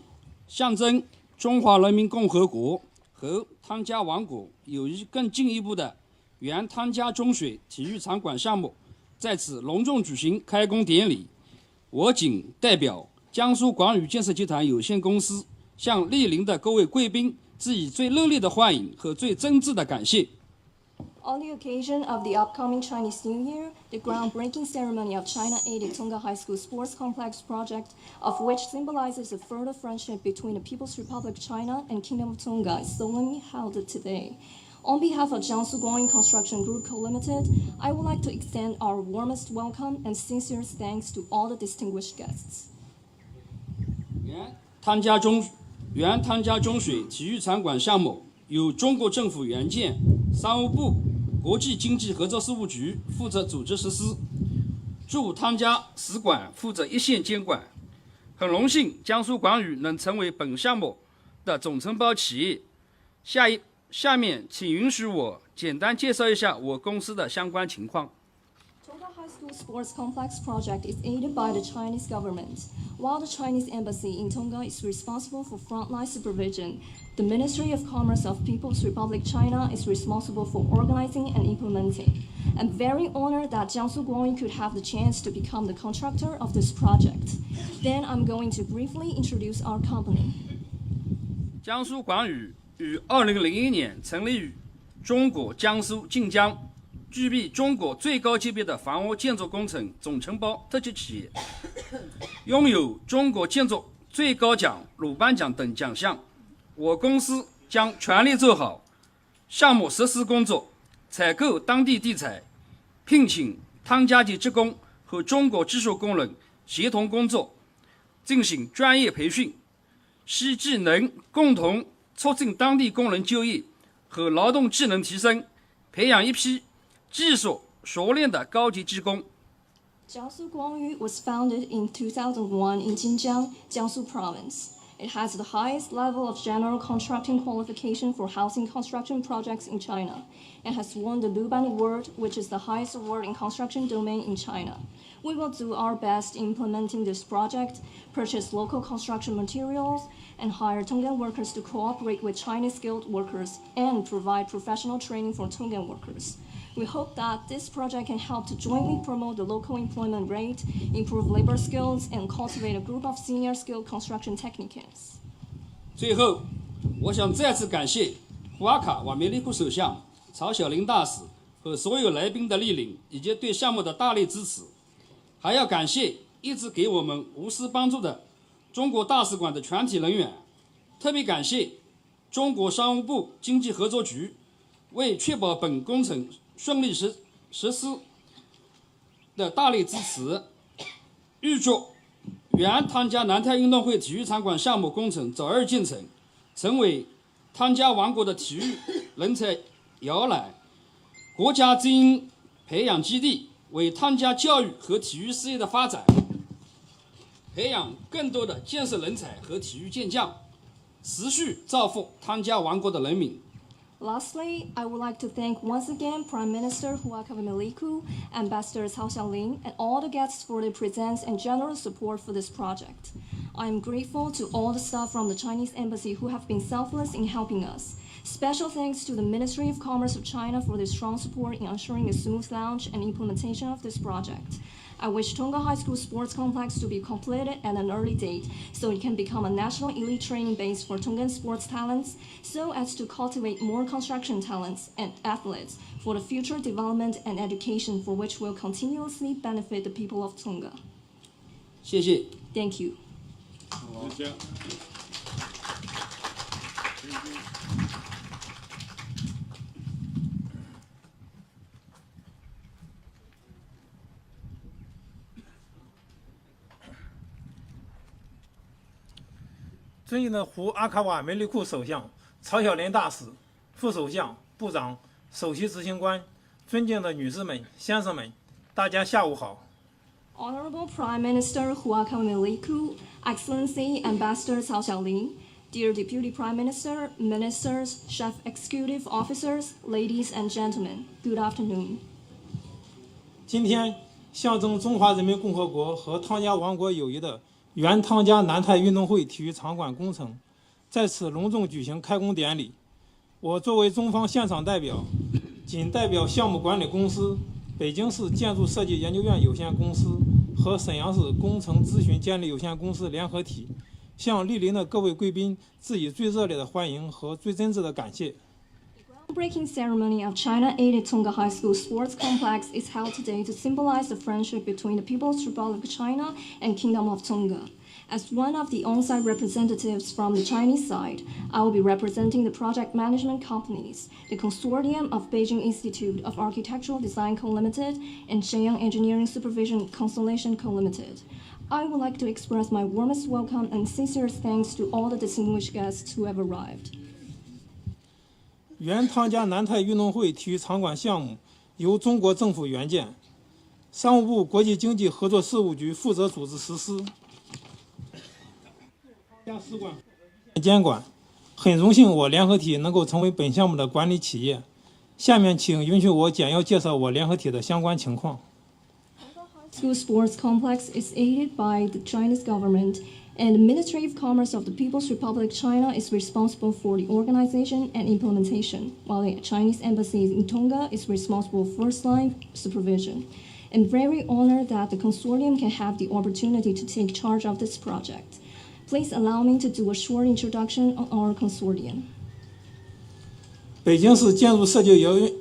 象征中华人民共和国和汤加王国友谊更进一步的原汤加中学体育场馆项目在此隆重举行开工典礼。我谨代表江苏广宇建设集团有限公司，向莅临的各位贵宾致以最热烈的欢迎和最真挚的感谢。 On the occasion of the upcoming Chinese New Year, the groundbreaking ceremony of China-aided Tonga High School Sports Complex project, of which symbolizes a further friendship between the People's Republic of China and Kingdom of Tonga, is solemnly held today. On behalf of Jiangsu Guangyu Construction Group Co., Limited, I would like to extend our warmest welcome and sincerest thanks to all the distinguished guests. 原汤加中，原汤加中学体育场馆项目由中国政府援建，商务部国际经济合作事务局负责组织实施，驻汤加使馆负责一线监管。很荣幸江苏广宇能成为本项目的总承包企业。下一，下面请允许我简单介绍一下我公司的相关情况。 Tonga High School Sports Complex project is aided by the Chinese government. While the Chinese embassy in Tonga is responsible for frontline supervision, the Ministry of Commerce of People's Republic China is responsible for organizing and implementing. I'm very honored that Jiangsu Guangyu could have the chance to become the contractor of this project. Then I'm going to briefly introduce our company. 江苏广宇 于二零零一年成立于中国江苏靖江，具备中国最高级别的房屋建筑工程总承包特级企业，拥有中国建筑最高奖鲁班奖等奖项。我公司将全力做好项目实施工作，采购当地地材，聘请汤加籍职工和中国技术工人协同工作，进行专业培训， 使技能共同促进当地工人就业和劳动技能提升，培养一批技术熟练的高级技工。 Jiangsu Guangyu was founded in two thousand one in Jinjiang, Jiangsu Province. It has the highest level of general contracting qualification for housing construction projects in China and has won the Luban Award, which is the highest award in construction domain in China. We will do our best implementing this project, purchase local construction materials, and hire Tongan workers to cooperate with Chinese skilled workers and provide professional training for Tongan workers. We hope that this project can help to jointly promote the local employment rate, improve labor skills, and cultivate a group of senior skilled construction technicians. 最后，我想再次感谢胡阿卡·瓦梅利库首相、曹晓玲大使和所有来宾的莅临以及对项目的大力支持，还要感谢一直给我们无私帮助的中国大使馆的全体人员，特别感谢中国商务部经济合作局为确保本工程顺利实实施的大力支持。预祝原汤加南太运动会体育场馆项目工程早日建成，成为汤加王国的体育人才摇篮、国家精英培养基地，为汤加教育和体育事业的发展培养更多的建设人才和体育健将，持续造福汤加王国的人民。 Lastly, I would like to thank once again Prime Minister Huakavameiliku, Ambassador Cao Xiaoling, and all the guests for their presence and generous support for this project. I am grateful to all the staff from the Chinese Embassy who have been selfless in helping us. Special thanks to the Ministry of Commerce of China for their strong support in ensuring a smooth launch and implementation of this project. I wish Tonga High School Sports Complex to be completed at an early date so it can become a national elite training base for Tongan sports talents, so as to cultivate more construction talents and athletes for the future development and education for which will continuously benefit the people of Tonga. 谢谢。 Thank you. 谢谢。 尊敬的胡阿卡瓦梅利库首相、曹晓玲大使、副首相、部长、首席执行官、尊敬的女士们、先生们，大家下午好。 Honorable Prime Minister Huakavameiliku, Excellency Ambassador Cao Xiaoling, dear Deputy Prime Minister, Ministers, Chief Executive Officers, ladies and gentlemen, good afternoon. 今天，象征中华人民共和国和汤加王国友谊的原汤加南太运动会体育场馆工程在此隆重举行开工典礼。我作为中方现场代表，仅代表项目管理公司、北京市建筑设计研究院有限公司和沈阳市工程咨询监理有限公司联合体，向莅临的各位贵宾致以最热烈的欢迎和最真挚的感谢。 Groundbreaking ceremony of China-aided Tonga High School Sports Complex is held today to symbolize the friendship between the People's Republic of China and Kingdom of Tonga. As one of the on-site representatives from the Chinese side, I will be representing the project management companies, the consortium of Beijing Institute of Architectural Design Co Limited and Shenyang Engineering Supervision Consultation Co Limited. I would like to express my warmest welcome and sincerest thanks to all the distinguished guests who have arrived. 原汤加南太运动会体育场馆项目由中国政府援建，商务部国际经济合作事务局负责组织实施。汤加使馆监管，很荣幸我联合体能够成为本项目的管理企业。下面请允许我简要介绍我联合体的相关情况。 School Sports Complex is aided by the Chinese government, and the Ministry of Commerce of the People's Republic of China is responsible for the organization and implementation, while the Chinese embassy in Tonga is responsible for first-line supervision. I'm very honored that the consortium can have the opportunity to take charge of this project. Please allow me to do a short introduction on our consortium. 北京市建筑设计研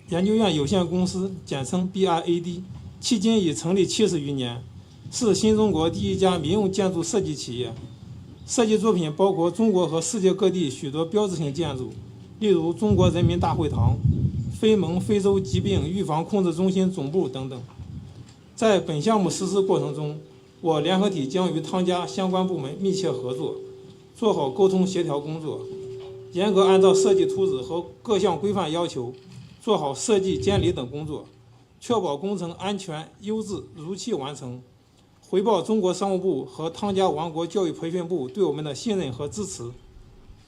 研究院有限公司，简称B R A D，迄今已成立七十余年，是新中国第一家民用建筑设计企业。设计作品包括中国和世界各地许多标志性建筑，例如中国人民大会堂、非盟非洲疾病预防控制中心总部等等。在本项目实施过程中，我联合体将与汤加相关部门密切合作，做好沟通协调工作，严格按照设计图纸和各项规范要求， 做好设计监理等工作，确保工程安全、优质、如期完成，回报中国商务部和汤加王国教育培训部对我们的信任和支持。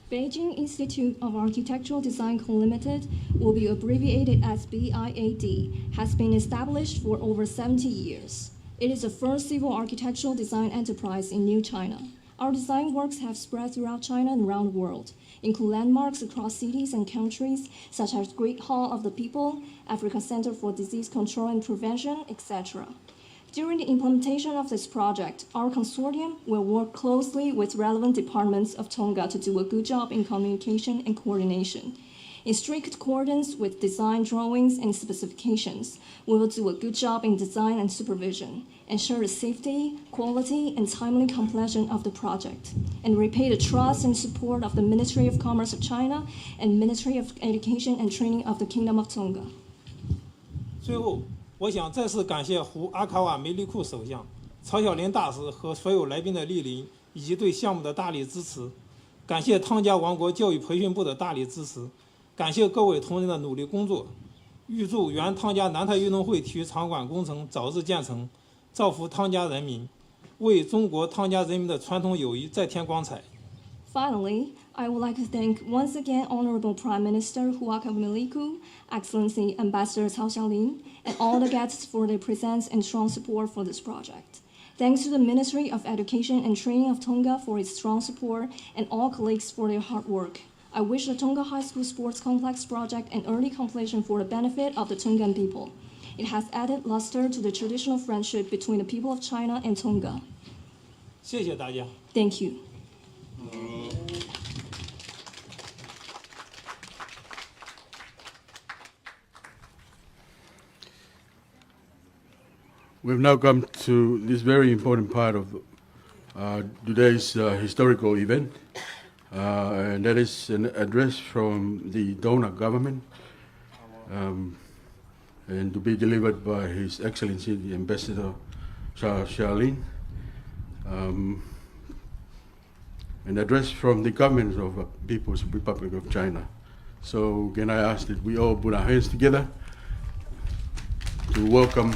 Beijing Institute of Architectural Design Co Limited will be abbreviated as B I A D, has been established for over seventy years. It is the first civil architectural design enterprise in New China. Our design works have spread throughout China and around the world, include landmarks across cities and countries, such as Great Hall of the People, Africa Center for Disease Control and Prevention, et cetera. During the implementation of this project, our consortium will work closely with relevant departments of Tonga to do a good job in communication and coordination. In strict accordance with design drawings and specifications, we will do a good job in design and supervision, ensure the safety, quality, and timely completion of the project, and repay the trust and support of the Ministry of Commerce of China and Ministry of Education and Training of the Kingdom of Tonga. 最后，我想再次感谢胡阿卡瓦梅利库首相、曹晓林大使和所有来宾的莅临，以及对项目的大力支持。感谢汤加王国教育培训部的大力支持，感谢各位同仁的努力工作。预祝原汤加南太运动会体育场馆工程早日建成，造福汤加人民，为中国汤加人民的传统友谊再添光彩。 Finally, I would like to thank once again Honorable Prime Minister Hu Akameliku, Excellency Ambassador Cao Xiaolin, and all the guests for their presence and strong support for this project. Thanks to the Ministry of Education and Training of Tonga for its strong support and all colleagues for their hard work. I wish the Tonga High School Sports Complex project an early completion for the benefit of the Tongan people. It has added luster to the traditional friendship between the people of China and Tonga. 谢谢大家。 Thank you. We've now come to this very important part of uh, today's uh, historical event, uh, and that is an address from the Tonga government, um, and to be delivered by His Excellency the Ambassador Sha Shalin. Um, an address from the government of the People's Republic of China. So can I ask that we all put our hands together to welcome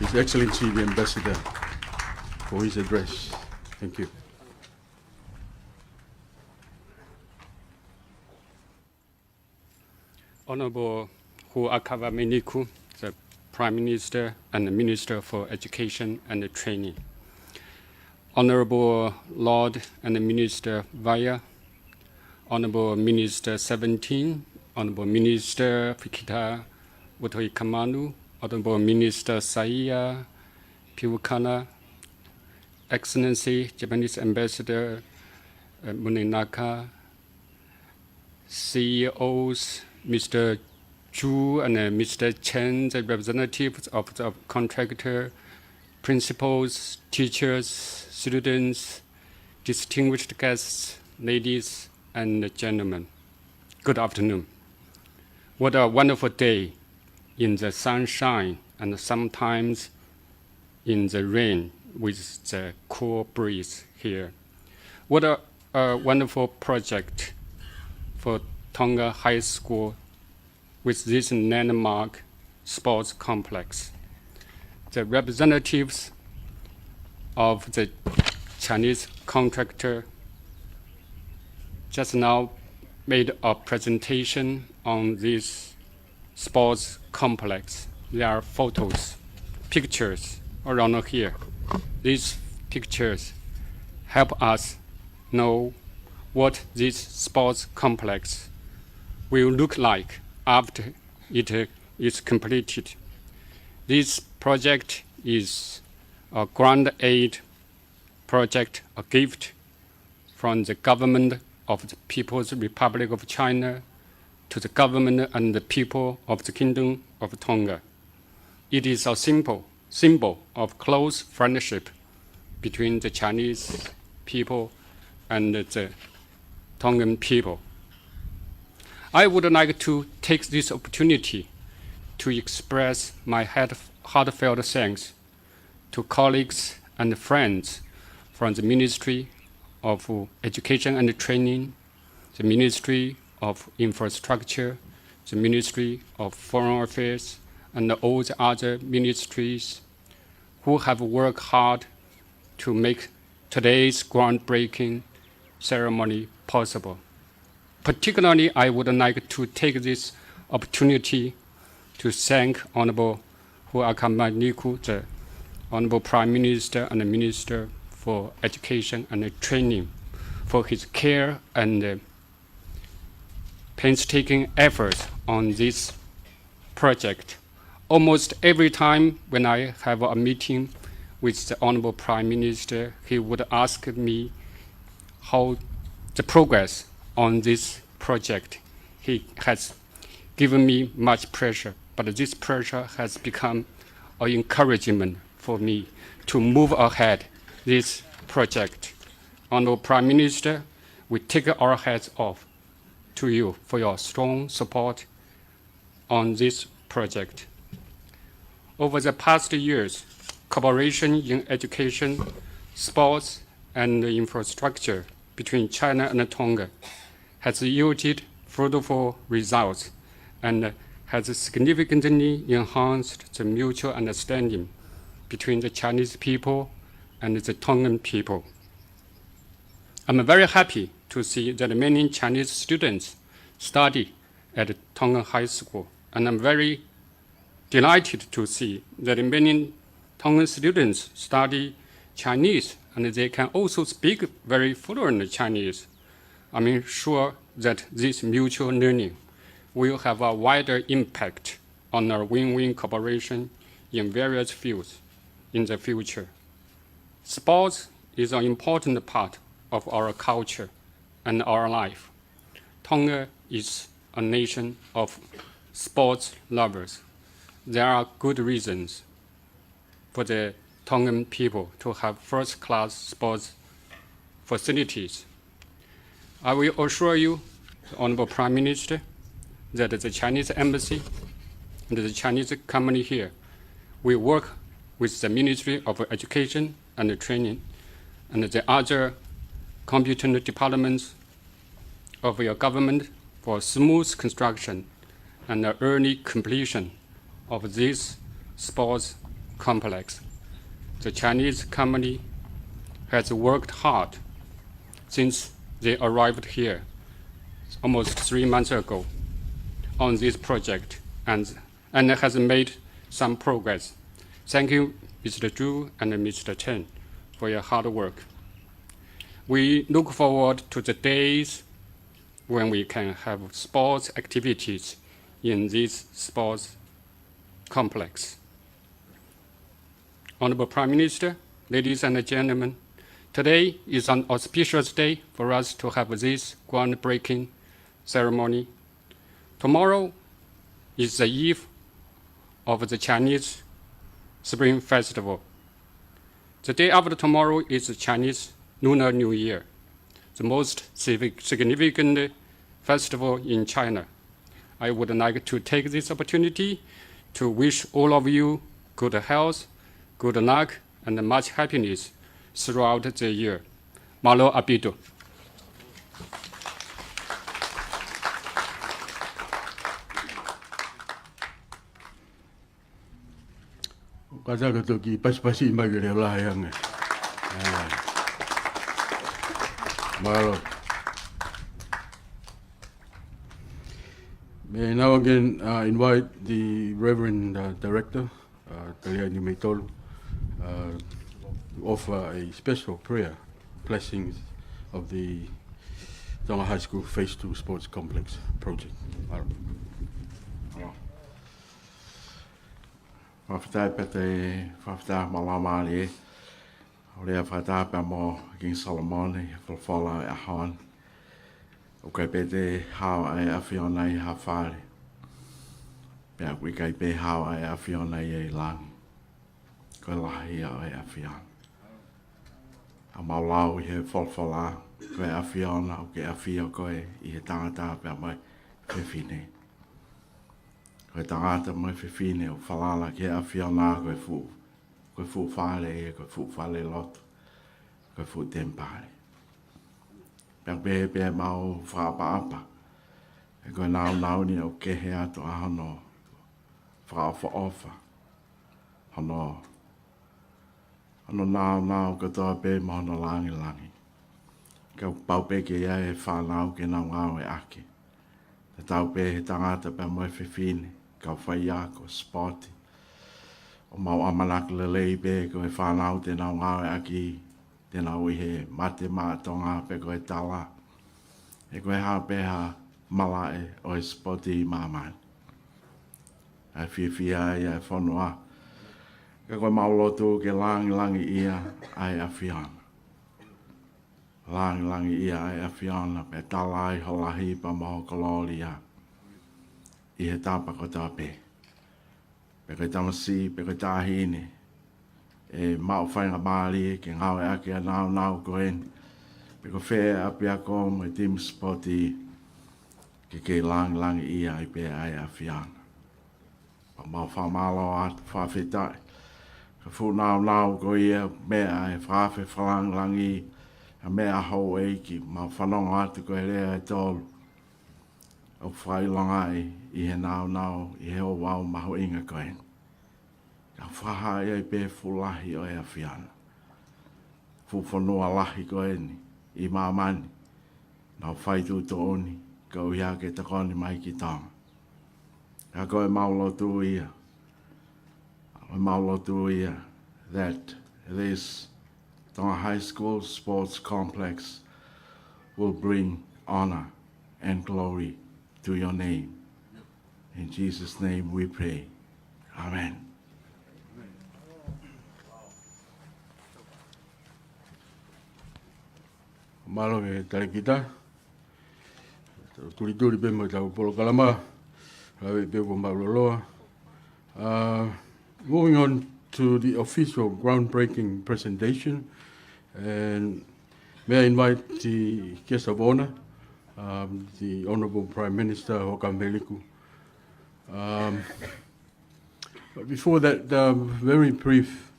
His Excellency the Ambassador for his address. Thank you. Honorable Hu Akava Meniku, the Prime Minister and the Minister for Education and Training. Honorable Lord and Minister Vaya, Honorable Minister Seventeen, Honorable Minister Fikita Watoikamanu, Honorable Minister Saiya Piukana, Excellency Japanese Ambassador uh, Munenaka, C E Os, Mister Chu and uh, Mister Chen, the representatives of the contractor, principals, teachers, students, distinguished guests, ladies and gentlemen. Good afternoon. What a wonderful day in the sunshine and sometimes in the rain with the cool breeze here. What a, a wonderful project for Tonga High School with this landmark sports complex. The representatives of the Chinese contractor just now made a presentation on this sports complex. There are photos, pictures around here. These pictures help us know what this sports complex will look like after it is completed. This project is a grant aid project, a gift from the government of the People's Republic of China to the government and the people of the Kingdom of Tonga. It is a simple symbol of close friendship between the Chinese people and the Tongan people. I would like to take this opportunity to express my heart, heartfelt thanks to colleagues and friends from the Ministry of Education and Training, the Ministry of Infrastructure, the Ministry of Foreign Affairs, and all the other ministries who have worked hard to make today's groundbreaking ceremony possible. Particularly, I would like to take this opportunity to thank Honorable Hu Akamaniku, the Honorable Prime Minister and the Minister for Education and Training for his care and, uh, painstaking efforts on this project. Almost every time when I have a meeting with the Honorable Prime Minister, he would ask me how the progress on this project. He has given me much pressure, but this pressure has become an encouragement for me to move ahead this project. Honorable Prime Minister, we take our hats off to you for your strong support on this project. Over the past years, cooperation in education, sports, and infrastructure between China and Tonga has yielded fruitful results and has significantly enhanced the mutual understanding between the Chinese people and the Tongan people. I'm very happy to see that many Chinese students study at Tongan High School, and I'm very delighted to see that many Tongan students study Chinese, and they can also speak very fluent Chinese. I'm sure that this mutual learning will have a wider impact on our win-win cooperation in various fields in the future. Sports is an important part of our culture and our life. Tonga is a nation of sports lovers. There are good reasons for the Tongan people to have first-class sports facilities. I will assure you, Honorable Prime Minister, that the Chinese embassy and the Chinese company here will work with the Ministry of Education and Training and the other competent departments of your government for smooth construction and the early completion of this sports complex. The Chinese company has worked hard since they arrived here almost three months ago on this project and, and has made some progress. Thank you, Mister Zhu and Mister Chen, for your hard work. We look forward to the days when we can have sports activities in this sports complex. Honorable Prime Minister, ladies and gentlemen, today is an auspicious day for us to have this groundbreaking ceremony. Tomorrow is the eve of the Chinese Spring Festival. The day after tomorrow is the Chinese Lunar New Year, the most civic-, significant festival in China. I would like to take this opportunity to wish all of you good health, good luck, and much happiness throughout the year. Mālō ʻaupito. Kātaki toki pasipasi mai ke leʻo lahi ange. ʻAi. Mālō. May I now again, uh, invite the Reverend, uh, Director, uh, Taliani Meitolu, uh, to offer a special prayer, blessings of the Tonga High School Phase Two Sports Complex project. Mālō. Mālō. Fakafetaʻi pea te fakafetaʻi mo e Laumālie. ʻOku ou fakafetaʻi pea mo Kingi Solomone ʻi he folofola ʻo e ʻaho ni. ʻOku ʻikai pē te hao ʻa e ʻAfiona ʻi ha fale, pea ʻoku ʻikai pē hao ʻa e ʻAfiona ʻi langi. Ko e lahi ia ʻo e ʻAfiona. ʻOku mau lau ʻi he folofola, ko e ʻAfiona ʻoku ke ʻafio koe ʻi he tangata pea mo e fefine. Ko e tangata mo e fefine ʻoku falala ki he ʻAfiona ko e fuʻu, ko e fuʻu fale ia, ko e fuʻu falelotu, ko e fuʻu temipale. Pea pehē pē ʻemau fakaʻapaʻapa, he ko e nāunau ni ʻoku kehe atu ʻa hono fakaʻofoʻofa, hono, hono nāunau kotoa pē mo hono langilangi. Ka ʻoku pau pē ke ʻi ai e fānau ke nau ngāueʻaki. Tatau pē he tangata pea mo e fefine, kau faiako, sipoti. ʻOku mau ʻamanaki lelei pē ko e fānau te nau ngāueʻaki, te nau ʻi he mate maʻa Tonga pe ko e tala, pe ko e hā pē ha malaʻe ʻo e sipoti ʻi māmani. ʻA e fiefia ia e fonua, ka ko ʻemau lotu ke langilangiʻia ʻa e ʻAfiona. Langilangiʻia ʻa e ʻAfiona, pea tala ai ho lahi pea mo ho kolōlia ʻi he tapa kotoa pē. Pe ko e tamasiʻi, pe ko e taʻahine, ʻe maʻu faingamālie ke ngāueʻaki ʻa e nāunau ko eni, pe ko fē ʻapiako mo e timi sipoti, ke kei langilangiʻia ai pē ʻa e ʻAfiona. Pea mau fakamālō atu, fakafetaʻi. Ka fuʻu nāunau ko ia, meʻa ʻa e fakaafe fakalangilangi, ʻa e meʻa houʻeiki, mau fanongo atu ko e lea ʻe tolu ʻoku fakaʻilongaʻi ʻi he nāunau, ʻi he ouau mahuʻinga ko eni. Ka fakahā ai pē fuʻu lahi ʻo e ʻAfiona. Fuʻu fonua lahi ko eni ʻi māmani, nau fai tuʻutuʻuni, koeʻuhi ke tokoni mai ki Tonga. Ka ko ʻemau lotu ia, ʻemau lotu ia, that this Tonga High School Sports Complex will bring honor and glory to your name. In Jesus' name we pray. Amen. Mālō e talēkita. Tau tulituli pē mo ʻetau polokalama. Lave pē kuo mālōlō. Uh, moving on to the official groundbreaking presentation. And may I invite the guest of honor, um, the Honorable Prime Minister Huʻakavameiliku. Um, But before that, um, very brief,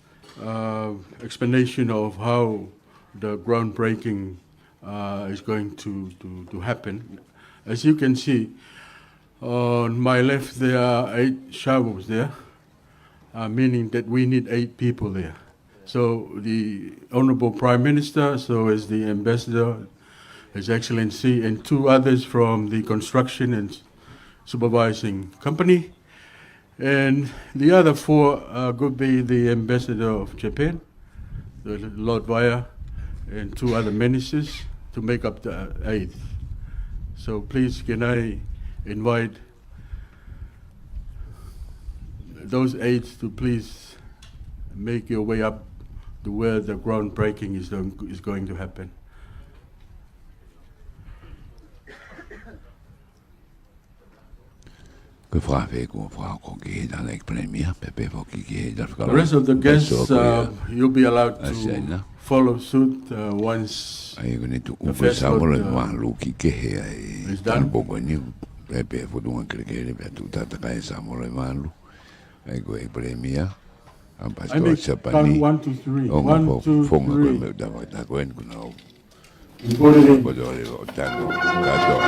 uh, explanation of how the groundbreaking, uh, is going to, to, to happen. As you can see, on my left, there are eight shovels there, uh, meaning that we need eight people there. So the Honorable Prime Minister, so as the Ambassador, His Excellency, and two others from the construction and supervising company, and the other four, uh, could be the ambassador of Japan, the Lord Vaea, and two other ministers to make up the eighth. So please, can I invite those eight to please make your way up to where the groundbreaking is going, is going to happen. Ko e fakaafe kuo fakahoko ki he Talēkita Palēmia, pea pehē foki ki he Talēkita Fakafofonga. The rest of the guests, uh, you'll be allowed to follow suit, uh, once the first lot, uh, is done. ʻA ia ko eni tuʻu ko e Samoa ʻi Mālu ki kehe ai. Tanupou ko eni, pea pehē fotunga kelekele, pea tuʻu tataka e Samoa ʻi Mālu. ʻA ia ko e Palēmia, Ambassador Siapani, ʻo ngā fofonga ko e meʻa ʻoku tau fakataha ko eni kuo nau Kotoa leva ʻo tanu kātoa.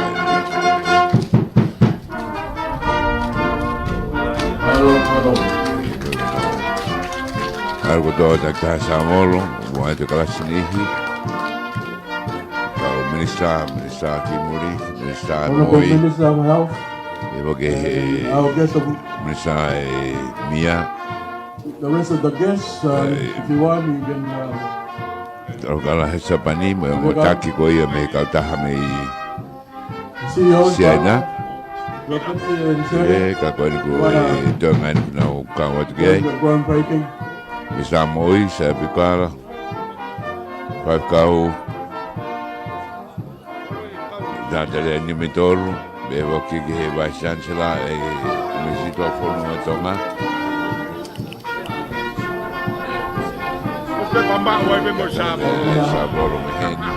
Mālō, mālō. Mālō kotoa Toketā Samuelu, mo e kalasi niʻihi. Kau Minisitā, Minisitā Kimuli, Minisitā Honourable Moi. Minister of Health. ʻIo ke he and our guest of Minisitā ʻe Mia. The rest of the guests, uh, if you want, you can, uh, Tau kala he Siapani, mo e, mo e taki ko ia mei he kautaha mei Siaina. Ē, ka ko eni ko e toenga eni kuo nau kau atu ki ai. Minisitā Moi, Siapi Kala. Faifekau Tatelea Nimitolu, pehē foki ki he Vice Chancellor ʻa e ʻUnivēsiti Fonua ʻo Tonga. ʻO pē pamba ʻo ai pē mo Samuelu. Ē, Samuelu mei heni.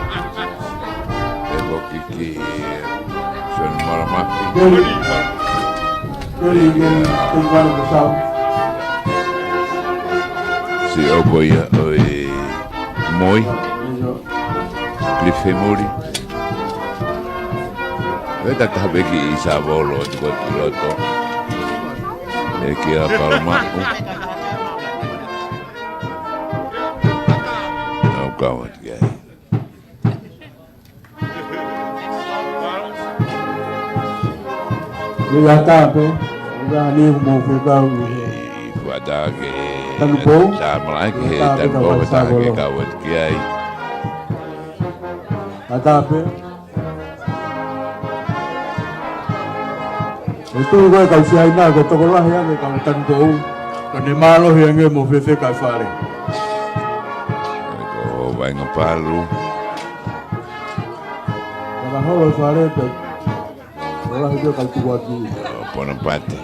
Pehē foki ki he Sione Malamati. Siʻopo ia ʻo e Moi. Cliff Hemuli. ʻE takaha pē ki Samuelu ʻo tuku atu ki loto. ʻE kia Palamaʻu. Nau kau atu ki ai. Ia tā pē, ia ni mo fekau ni. ʻI Fuata ke Tanupou. Tā malaʻe ke Ia tā pē Tanupou, ka tā ke Samuelu. Kau atu ki ai. Ata pē. ʻE tui ko e kau Siaina ko e tokolahi ange kau Tanitoʻu. Ka ne mālohi ange mo fefeka e fale. Ko Vainga Palu. Ka holo e fale pē. Tokolahi pē kau Tukuaki. Ponapati.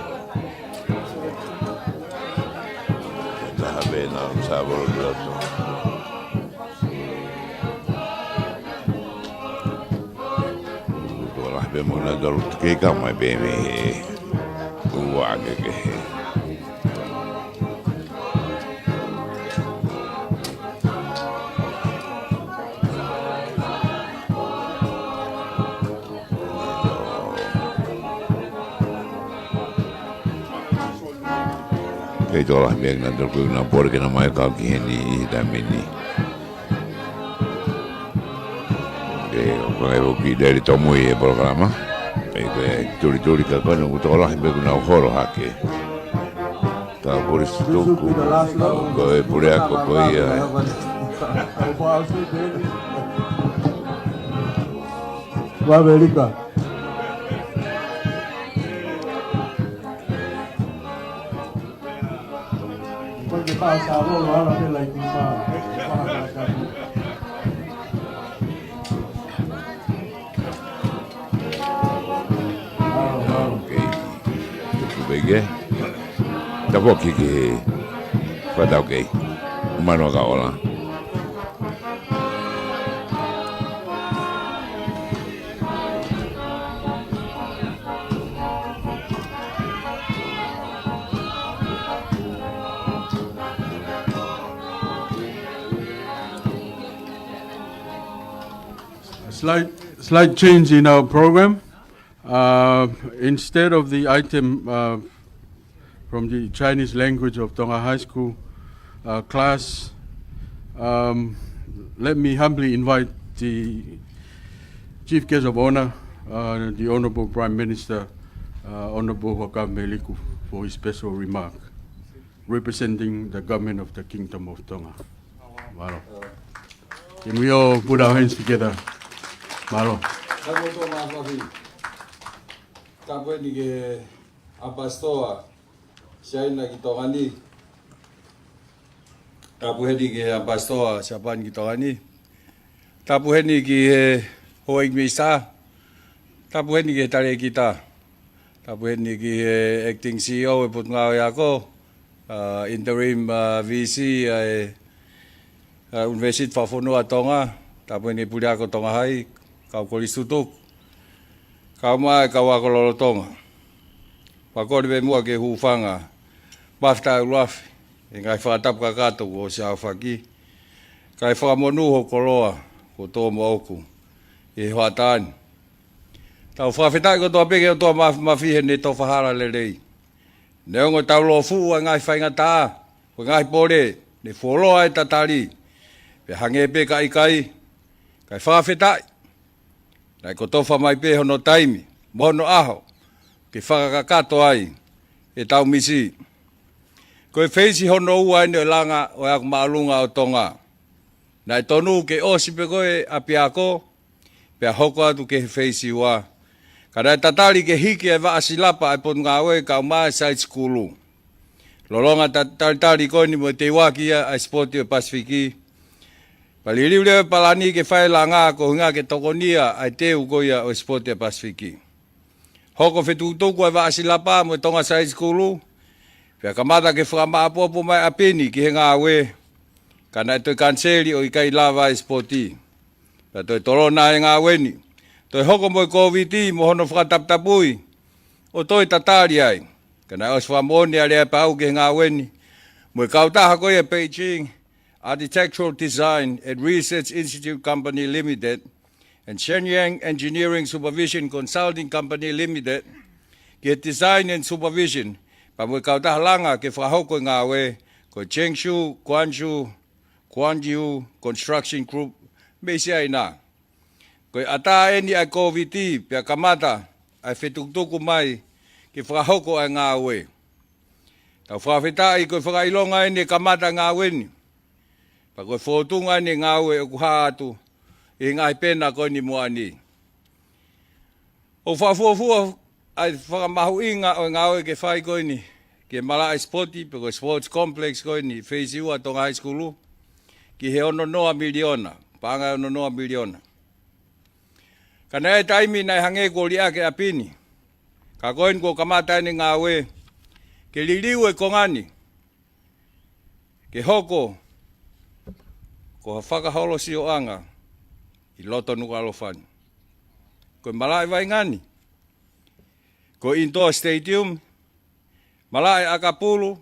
Taha pē na sa volo loto. Tokolahi pē mo na dolu ke ka mai pē mei he ua ke ke he. Kei tokolahi pē na dolu ke na pole ke na mai kau ki heni ʻi he taimi ni. Ke, ko e ʻoku ʻi leli tōmui e polokalama. Pea ko e tulituli ka ko ena ʻoku tokolahi pē kuo nau holo hake. Ka ko e situku, ko e puleako ko ia. Ua Velika. Ok. Tuku pē ke. Tapu ki he fakataukei. Manu ka ola. A slight, slight change in our program. Uh, instead of the item, uh, from the Chinese language of Tonga High School, uh, class, um, let me humbly invite the Chief Guest of Honor, uh, the Honorable Prime Minister, uh, Honorable Huʻakavameiliku, for his special remark, representing the government of the Kingdom of Tonga. Mālō. Can we all put our hands together? Mālō. Tapu eni ki he ʻApasitoa Siaina ki Tonga ni. Tapu eni ki he ʻApasitoa Siapani ki Tonga ni. Tapu eni ki he Houʻeiki Minisitā. Tapu eni ki he Talēkita. Tapu eni ki he Acting C E O e Potungāue Ako, uh, Interim, uh, V C, uh, e, uh, University Fakafonua Tonga, tapu eni Puleako Tonga Hai, kau kolisi tutuku, kae ʻumaʻā e kau ako lolotonga. Fakakoloa pē muʻa ke u hūfanga, mafita ʻuluafi, he ngaahi fakatapu kakato kuo ʻosi aofaki, kae fakamonū hoku koloa, kuo tō moʻoku, ʻi he hoʻatā ni. Tau fakafetaʻi kotoa pē ki he ʻOtua Māfimafi heʻene tofa hala lelei. Neongo ʻetau lōfuʻu ʻa e ngaahi faingataʻa, ko e ngaahi pole, ne fuoloa e tatali. Pea hangē pē ka ʻikai, kae fakafetaʻi. Naʻe kotofa mai pē hono taimi, mo hono ʻaho, ke fakakakato ai ʻetau misi. Ko e feisi hono ua eni ʻo e langa ʻo e ako māʻolunga ʻo Tonga. Naʻe tonu ke ʻosi pē ko e ʻapiako, pea hoko atu ki he feisi ua. Ka naʻe tatali ke hiki e vaʻa silapa ʻa e Potungāue kae ʻumaʻā e side school. Lolotonga ta-, talitali ko eni mo e teuaki ia ʻa e sipoti ʻo e Pasifiki. Pea liliu leva e palani ke fai e langa ko e ʻuhinga ke tokonia ʻa e teu ko ia ʻo e sipoti ʻa e Pasifiki. Hoko fetukutuku ʻa e vaʻa silapa mo e Tonga Side School. Pea kamata ke fakamāʻopoʻopo mai ʻa Pini ki he ngāue. Ka naʻe toe kaniseli ʻo ʻikai lava e sipoti. Pea toe tolona e ngāue ni. Toe hoko mo e Kōviti mo hono fakataputapui. ʻO toe tatali ai. Ka naʻe ʻosi fakamoʻoni ʻa Lea Pau ki he ngāue ni. Mo e kautaha ko ia Beijing Architectural Design and Research Institute Company Limited, and Shenyang Engineering Supervision Consulting Company Limited, ki he design and supervision, pea mo e kautaha langa ke fakahoko e ngāue, ko e Changshu Guangzhou Guangzhou Construction Group, mei Siaina. Ko e ʻatā eni ʻa e Kōviti, pea kamata ʻa e fetukutuku mai ke fakahoko ʻa e ngāue. Tau fakafetaʻi ko e fakaʻilonga eni e kamata ngāue ni. Pea ko e fōtunga eni e ngāue ʻoku hā atu. ʻi he ngaahi pena ko eni muʻa ni. ʻOku fakafuofua ʻa e fakamahuʻinga ʻo e ngāue ke fai ko eni ki he malaʻe sipoti, pe ko e sports complex ko eni, phase ua Tonga High School, ki he ono noa miliona, paʻanga ʻe ono noa miliona. Ka naʻe ʻi ai e taimi naʻe hangē kuo liʻaki ʻapi ni. Ka ko eni kuo kamata eni ngāue ke liliu e konga ni, ke hoko ko ha fakaholosioʻanga ʻi loto Nukuʻalofa ni. Ko e malaʻe vaʻinga ni, ko e indoor stadium, malaʻe ʻakapulu,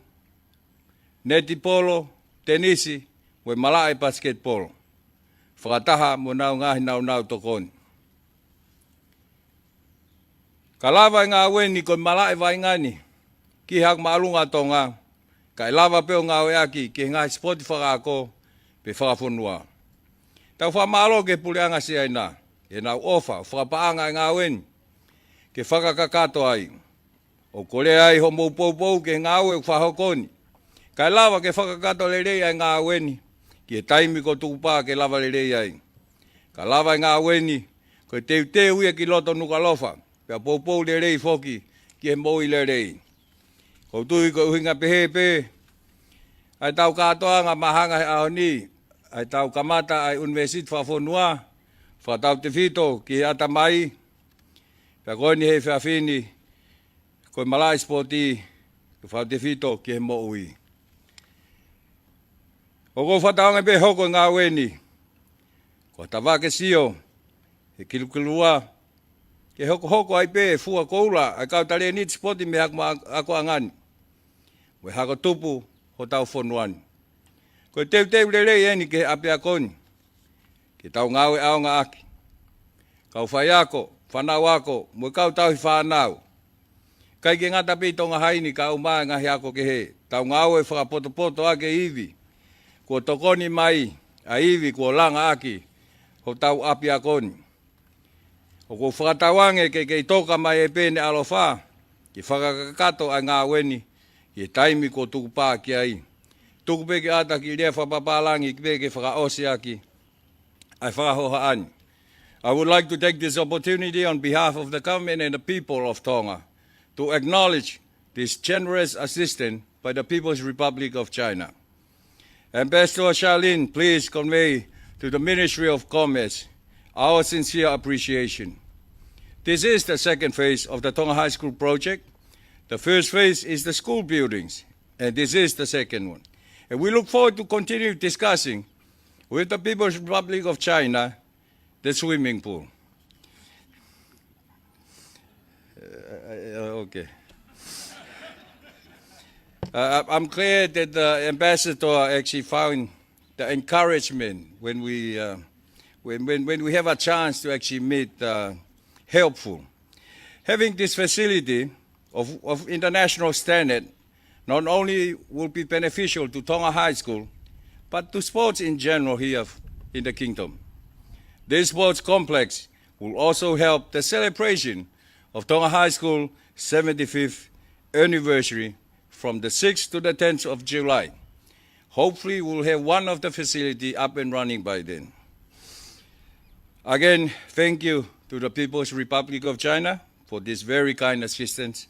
netipolo, tenisi, mo e malaʻe pasiketipolo, fakataha mo ʻenau ngaahi nāunau tokoni. Ka lava e ngāue ni ko e malaʻe vaʻinga ni ki he ako māʻolunga ʻa Tonga, kae lava pē ʻo ngāueʻaki ki he ngaahi sipoti fakaako pe fakafonua. Tau fakamālō ki he Puleʻanga Siaina ʻi heʻenau ʻofa ʻo fakapaʻanga e ngāue ni ke fakakakato ai. ʻOku kole ai hoʻomou poupou ki he ngāue ʻoku fakahoko ni, kae lava ke fakakakato lelei ʻa e ngāue ni ki he taimi kuo tukupā ke lava lelei ai. Ka lava e ngāue ni, ko e teuteu ia ki loto Nukuʻalofa, pea poupou lelei foki ki he moʻui lelei. ʻOku ou tui ko e ʻuhinga pehē pē ʻa ʻetau kātoanga māhanga he ʻaho ni, ʻa ʻetau kamata ʻa e ʻUnivēsiti Fakafonua, fakatautefito ki he ʻatamai, pea ko eni he efiafi ni, ko e malaʻe sipoti, ke fakatautefito ki he moʻui. ʻOku ou fakatauange pē ʻe hoko e ngāue ni ko ha tavake sio he kilukilua, ke hokohoko ai pē e fua koula ʻa e kau talēniti sipoti mei he ako, akoʻanga ni, mo e hako tupu hotau fonua ni. Ko e teuteu lelei eni ki he ʻapiako ni ke tau ngāue ʻaonga ʻaki. Kau faiako, fānau ako, mo e kau tauhi fānau. ʻIkai ke ngata pē ʻi Tonga hai ni, kae ʻumaʻā e ngaahi ako kehe. Tau ngāue fakapotopoto ʻaki e ivi kuo tokoni mai, ʻa e ivi kuo langa ʻaki hotau ʻapiako ni. ʻOku ou fakatauange ke kei toka mai e pene ʻaloʻofa ke fakakakato ʻa e ngāue ni ki he taimi kuo tukupā ki ai. Tuku pē ke ʻata ki he lea fakapapālangi pē ke fakaʻosi ʻaki ʻa e fakahohaʻa ni. I would like to take this opportunity on behalf of the government and the people of Tonga to acknowledge this generous assistance by the People's Republic of China. Ambassador Charlene, please convey to the Ministry of Commerce our sincere appreciation. This is the second phase of the Tonga High School project. The first phase is the school buildings, and this is the second one. And we look forward to continue discussing with the People's Republic of China the swimming pool. Uh, uh, okay. Uh, I- I'm glad that the ambassador actually found the encouragement when we, uh, when, when, when we have a chance to actually meet, uh, helpful. Having this facility of, of international standard not only will be beneficial to Tonga High School, but to sports in general here f- in the kingdom. This sports complex will also help the celebration of Tonga High School seventy-fifth anniversary from the sixth to the tenth of July. Hopefully, we'll have one of the facility up and running by then. Again, thank you to the People's Republic of China for this very kind assistance.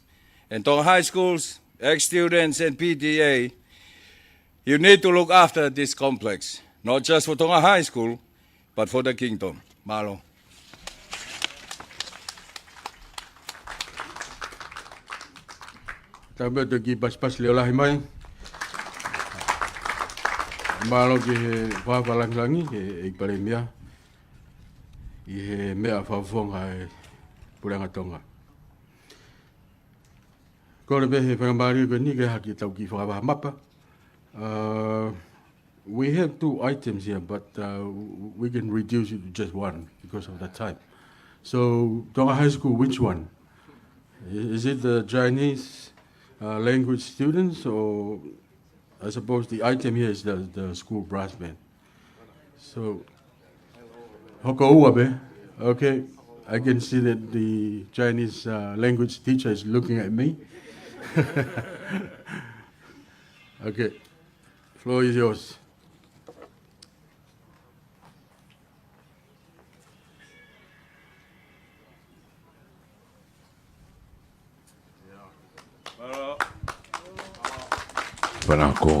And Tonga High Schools, ex-students, and P T A, you need to look after this complex, not just for Tonga High School, but for the kingdom. Mālō. Tau pē toki pasipasi leʻo lahi mai. Mālō ki he fakalāngilangi, ki he ʻEiki Palēmia, ʻi he meʻa fakafofonga ʻa e Puleʻanga Tonga. Kole pē he faingamālie ko eni ke haki tau kiʻi fakavahamapa. Uh, we have two items here, but, uh, w- we can reduce it to just one because of the time. So, Tonga High School, which one? I- Is it the Chinese, uh, language students, or I suppose the item here is the, the school brass band? So, hoko ua pē. Okay. I can see that the Chinese, uh, language teacher is looking at me. Okay. Floor is yours. Pea ko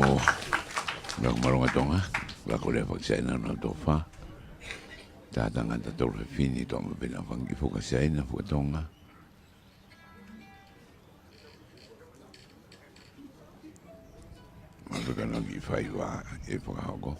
Ngaahi Malonga Tonga, pea ko e lea faka-Siaina ʻa e tofa. Tatanga tatau he fini tō ma pena fanga kiʻi faka-Siaina, faka-Tonga. Ma peka na ki fai wa e fakahoko.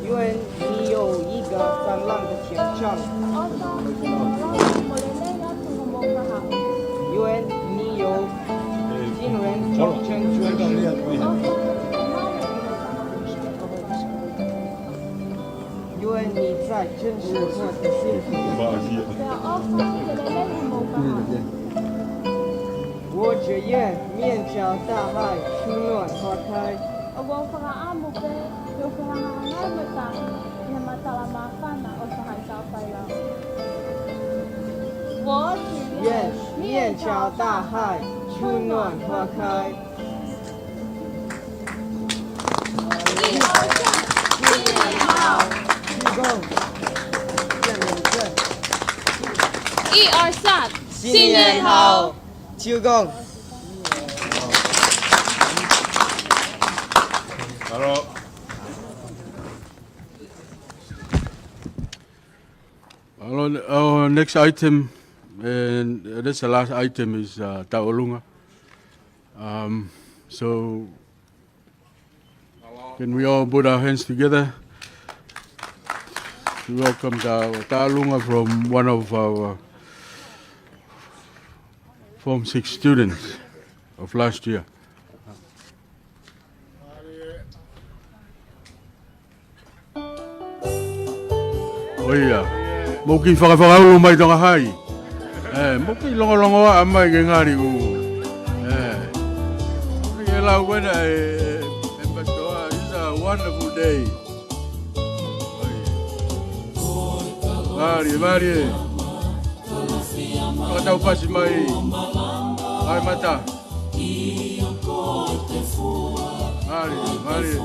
U N N O Iga Sanlanda Chiang Chang. U N N O Jinren Chong Chen Chuen. U N N O Zai Chen Shu Tuan Tessin. Uo Jie Mien Chao Tahai Chunuan Hotai. ʻOku ou fakaʻamu pē ke u fehangahangai mo e tahi ʻi he matala māfana ʻo Sahai Sao Pailao. Uo Jie Mien Chao Tahai Chunuan Hotai. E R sat. Sinian Hao. Chiu Gong. Hello. Hello, uh, next item, and that's the last item, is, uh, Tauʻolunga. Um, so, can we all put our hands together to welcome the Tauʻolunga from one of our Form six students of last year? ʻOiauē. Mou kiʻi fakafakaʻulu mai Tonga Hai. ʻE, mou kiʻi longolongoaʻa mai ke ngali ʻū. ʻE. Ke lau ko ena ʻe, ʻe, ʻe Pastor, it's a wonderful day. Mālie, mālie. Fakatau pasi mai. Ai mata. Mālie, mālie.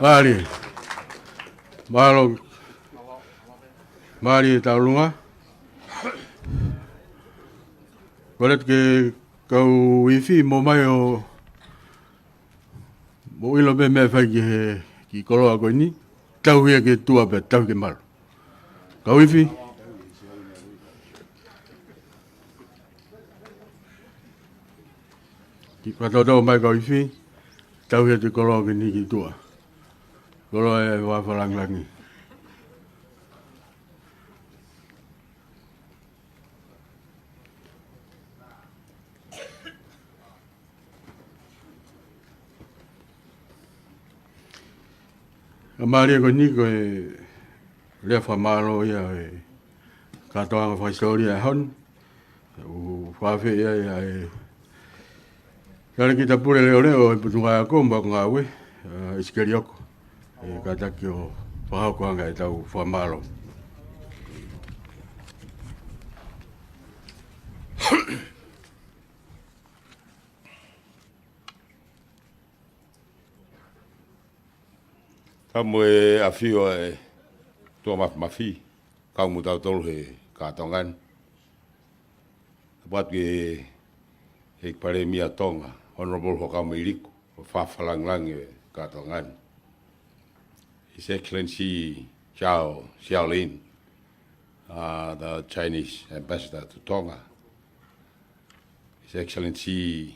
Mālie. Mālō. Mālie Taulunga. Kole ke kau ifi mo mai ʻo mo ʻilo pē meʻa fai ki he kiʻi koloa ko eni. Tauhi ia ki tuʻa pea tauhi ke malu. Kau ifi. Kiʻi fakatautau mai kau ifi. Tauhi atu koloa ko eni ki tuʻa. Koloa ʻe fafalangilangi. Ka mālie ko eni ko e lea fakamālō ia ʻo e kātoanga fakahisitōlia ʻaho ni. ʻOku fakafeʻiloaki ia ʻe Talēkita Pule Leʻoleʻo ʻo e Potungāue Ako mo e Ngāue, ʻa, ʻIsikeli Oko, ʻe kātaki ʻo fakahoko ange ʻetau fakamālō. Ka mo e ʻafio ʻa e ʻOtua Māfimafi, kau mo tautolu he kātoanga ni. Tapu atu ki he ʻEiki Palēmia Tonga, Honourable Huʻakavameiliku, ʻo fafalangilangi e kātoanga ni. His Excellency Zhao Xiaolin, uh, the Chinese Ambassador to Tonga. His Excellency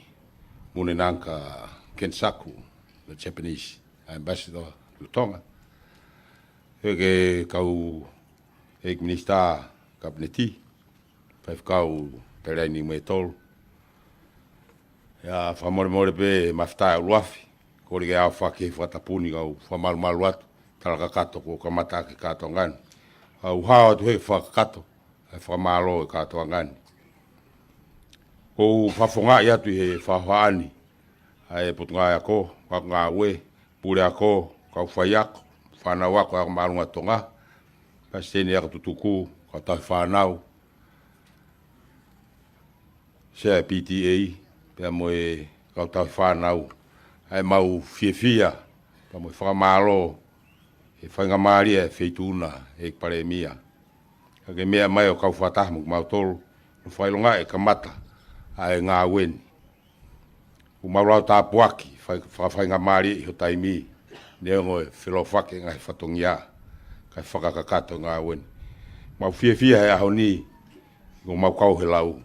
Munenaka Kensaku, the Japanese Ambassador to Tonga. He ke kau ʻEiki Minisitā Kapineti, Faifekau Taliani mo e tolu. ʻIa, fakamolemole pē mafitaʻi ʻuluafi, kole ke aofaki he fakatapu ni kau fakamalumalu atu, tala kakato kuo kamata ʻaki e kātoanga ni. Kau hao atu he fakakakato, ʻa e fakamālō e kātoanga ni. ʻOku ou fakafofongaʻi atu ʻi he fakahohaʻa ni, ʻa e Potungāue Ako, Ako Ngāue, Puleako, kau faiako, fānau ako ʻa e Ako Māʻolunga Tonga, Palesiteni Ako Tutuku, kau tauhi fānau, Sea P T A, pea mo e kau tauhi fānau, ʻa ʻemau fiefia, pea mo e fakamālō, he faingamālie e Feituʻu na, ʻEiki Palēmia. Ka ke meʻa mai ʻo kau fakataha mo kimautolu, ʻo fakaʻilongaʻi e kamata ʻa e ngāue ni. ʻOku mau lau tāpuaki, fai-, fakafaingamālie ʻi ho taimi, neongo e felofaki e ngaahi fatongia, kae fakakakato e ngāue ni. Mau fiefia he ʻaho ni, ʻoku mau kau he lau.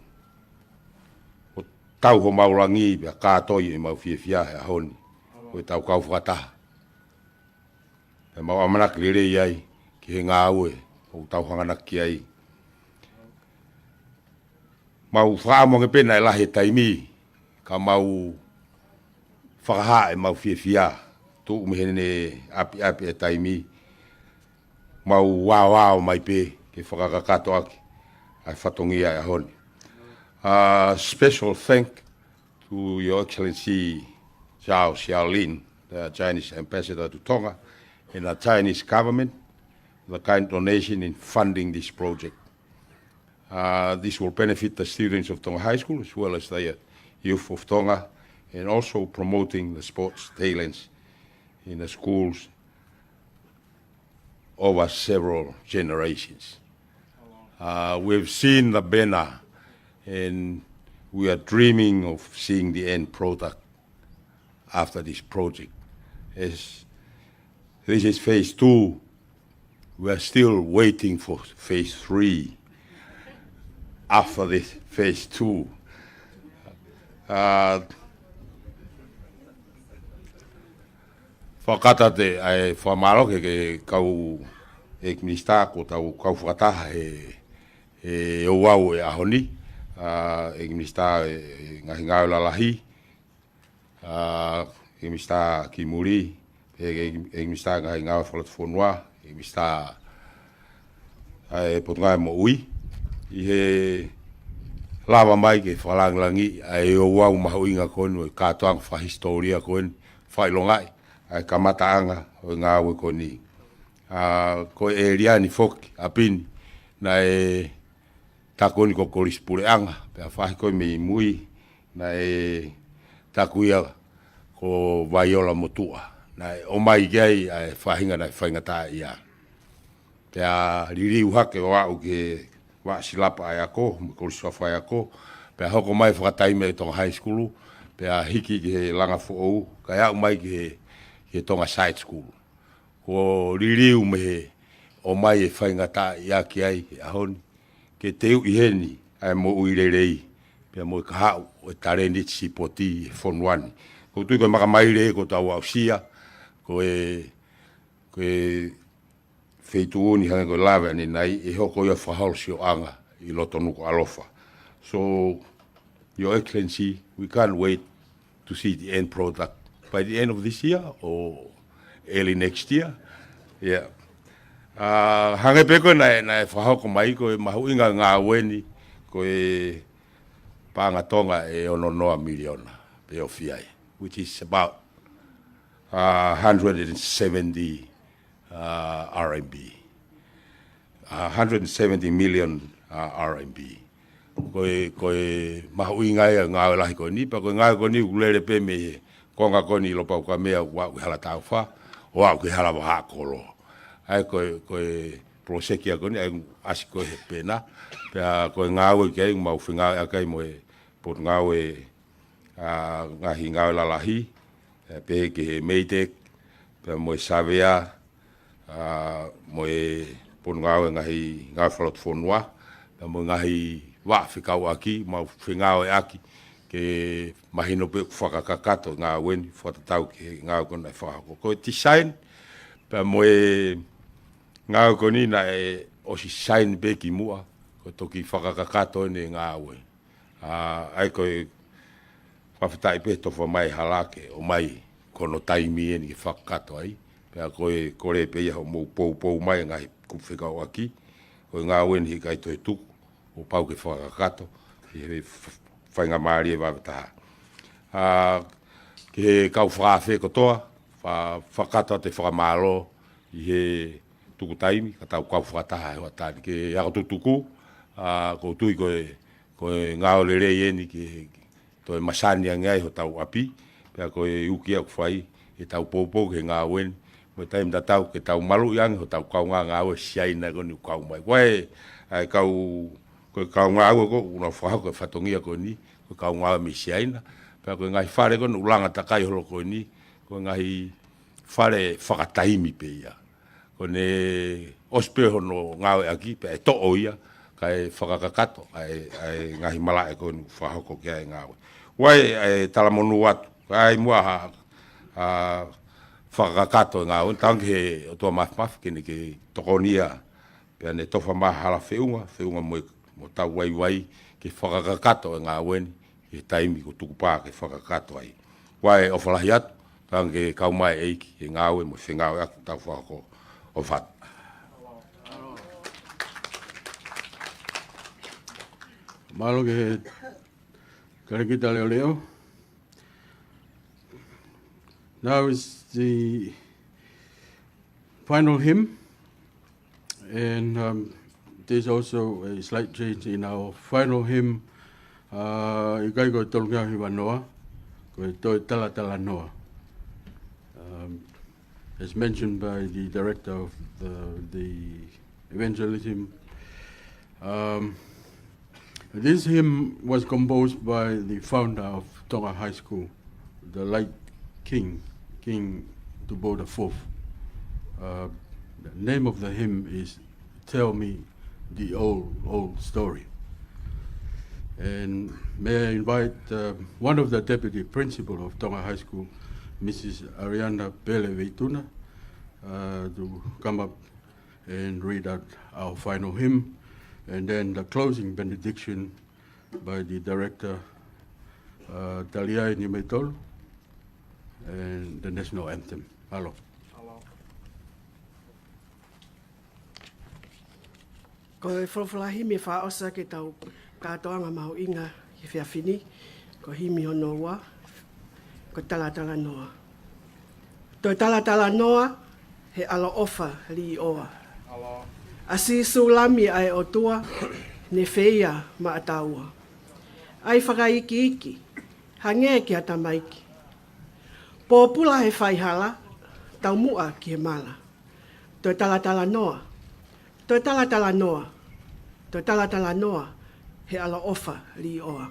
ʻO tau homau langi, pea kātoi ʻemau fiefia he ʻaho ni, ko ʻetau kau fakataha. Pea mau ʻamanaki lelei ai ki he ngāue ʻoku tau hanganaki ai. Mau fakaʻamu ange pē naʻe lahi e taimi, ka mau fakahā ʻemau fiefia, tuʻu mei heʻene ʻapiʻapi e taimi, mau aoao mai pē ke fakakakato ʻaki ʻa e fatongia e ʻaho ni. A special thank to Your Excellency Zhao Xiaolin, the Chinese Ambassador to Tonga, and the Chinese government, the kind donation in funding this project. Uh, this will benefit the students of Tonga High School as well as the youth of Tonga, and also promoting the sports talents in the schools over several generations. Uh, we've seen the banner, and we are dreaming of seeing the end product after this project. As this is phase two, we are still waiting for phase three after this phase two. Uh, Fakataha atu ʻa e fakamālō ki he kau ʻEiki Minisitā kuo tau kau fakataha he, he ouau e ʻaho ni, ʻa, ʻEiki Minisitā e, e Ngaahi Ngāue Lalahi, ʻa, ʻEiki Minisitā Kimuli, ʻe, ʻe, ʻEiki Minisitā Ngaahi Ngāue Fakalotofonua, ʻEiki Minisitā ʻa e Potungāue Moʻui, ʻi he lava mai ke fakalangilangiʻi ʻa e ouau mahuʻinga ko eni ʻo e kātoanga fakahisitōlia ko eni, fakaʻilongaʻi ʻa e kamataʻanga ʻo e ngāue ko eni. ʻA, ko e ʻēlia ni foki, ʻapi ni, naʻe taku eni ko Kolisi Puleʻanga, pea faʻahi ko ē mei mui, naʻe taku ia ko Vaiola Motuʻa, naʻe ʻomai ki ai ʻa e faʻahinga naʻe faingataʻaʻia. Pea liliu hake ʻo aʻu ki he vaʻa silapa ʻa e ako, mo e kolisi fakaako, pea hoko mai fakataimi ʻi Tonga High School, pea hiki ki he langa foʻou, kae aʻu mai ki he, ki he Tonga Side School. Ko e liliu mei he ʻomai e faingataʻaʻia ki ai he ʻaho ni, ke teuʻi heni ʻa e moʻui lelei, pea mo e kahaʻu ʻo e talēniti sipoti he fonua ni. ʻOku ou tui ko e makamaile ko ʻetau aʻusia, ko e, ko e feituʻu ni hangē ko e lave ʻanenai, ʻe hoko ia fakaholosioʻanga ʻi loto Nukuʻalofa. So, Your Excellency, we can't wait to see the end product by the end of this year or early next year. Yeah. Uh, hangē pē ko ē naʻe, naʻe fakahoko mai, ko e mahuʻinga ngāue ni, ko e paʻanga Tonga ʻe ono noa miliona pē ʻoku ʻi ai, which is about, uh, hundred and seventy, uh, R M B. A hundred and seventy million, uh, R M B. Ko e, ko e mahuʻinga ia ʻa e ngāue lahi ko eni, pea ko e ngāue ko eni ʻoku lele pē mei he konga ko eni ʻi Lopaukamea ʻo aʻu ki Halataufa, ʻo aʻu ki Halavahakolo. ʻA ia ko e, ko e poloseki ia ko eni, ʻa ia ʻoku ʻasi ko ē he pena, pea ko e ngāue ki ai, mau fengāueʻaki ai mo e Potungāue ʻa e Ngaahi Ngāue Lalahi, ʻe pehē ki he MEIDECC, pea mo e Savea, ʻa, mo e Potungāue Ngaahi Ngāue Fakalotofonua, pea mo e ngaahi vaʻa fekauʻaki, mau fengāueʻaki, ke mahino pē ʻoku fakakakato e ngāue ni, fakatatau ki he ngāue ko ē naʻe fakahoko. Ko e design, pea mo e ngāue ko eni naʻe ʻosi sign pē kimuʻa, ko e toki fakakakato eni e ngāue. ʻA, ʻa ia ko e fakafetaʻi pē he tofa mai hala ke ʻomai ko hono taimi eni ke fakakakato ai. Pea ko e kole pē ia hoʻomou poupou mai e ngaahi kupu fekauʻaki. Ko e ngāue ni he ʻikai toe tuku, ʻo pau ke fakakakato, ʻi he f-, faingamālie vave taha. ʻA, ki he kau fakaafe kotoa, fa-, fakakakato atu e fakamālō, ʻi he tuku taimi, ka tau kau fakataha he hoʻatā ni. Ke ako tutuku, ʻa, ʻoku ou tui ko e, ko e ngāue lelei eni ke toe masani ange ai hotau ʻapi, pea ko e uki ʻoku fai, ʻetau poupou ki he ngāue ni, mo e taimi tatau ke tau maluʻi ange hotau kaungāngāue Siaina ko eni ʻoku kau mai. Ko e, ʻa e kau, ko e kaungāue ko ē ʻoku nau fakahoko e fatongia ko eni, ko e kaungāue mei Siaina, pea ko e ngaahi fale ko eni ʻoku langa takai holo ko eni, ko e ngaahi fale fakataimi pē ia. Ko ʻene ʻosi pē hono ngāueʻaki, pea ʻe toʻo ia, kae fakakakato ʻa e, ʻa e ngaahi malaʻe ko eni ʻoku fakahoko ki ai e ngāue. ʻOku ʻi ai e talamonū atu, kae ʻi ai muʻa ha, ha fakakakato e ngāue, tauange ki he ʻOtua Māfimafi ke ne kei tokoni ia, pea ne tofa mai hala feʻunga, feʻunga mo e, mo hotau vaivai, ke fakakakato e ngāue ni, he taimi kuo tukupā ke fakakakato ai. ʻOku ʻi ai e ʻofa lahi atu, tauange ke kau mai e ʻEiki, he ngāue mo e fengāueʻaki ʻoku tau fakahoko. ʻOfa atu. Mālō ki he talēkita leʻoleʻo. Now is the final hymn. And, um, there's also a slight change in our final hymn. Uh, ʻikai ko e tolungeau hiva noa, ko e toe talatalanoa. Um, as mentioned by the director of the, the evangelism, um, this hymn was composed by the founder of Tonga High School, the late King, King Tupou the fourth. Uh, the name of the hymn is Tell Me the Old, Old Story. And may I invite, uh, one of the deputy principal of Tonga High School, Missus Ariana Pele Veituna, uh, to come up and read out our final hymn, and then the closing benediction by the director, uh, Taliai Niumaitolu, and the national anthem. Mālō. Ko e folofola himi ʻe fakaʻosi ʻaki ʻetau kātoanga mahuʻinga he efiafi ni, ko e himi hono ua, ko e talatalanoa. Toe talatalanoa, he ʻaloʻofa liʻoa. ʻA Sīsū Lami ʻa e ʻOtua, ne feia maʻataua. ʻAi fakaikiiki, hangē ki ha tamaiki. Pōpula he faihala, taumuʻa ki he mala. Toe talatalanoa, toe talatalanoa, toe talatalanoa he ʻaloʻofa līʻoa.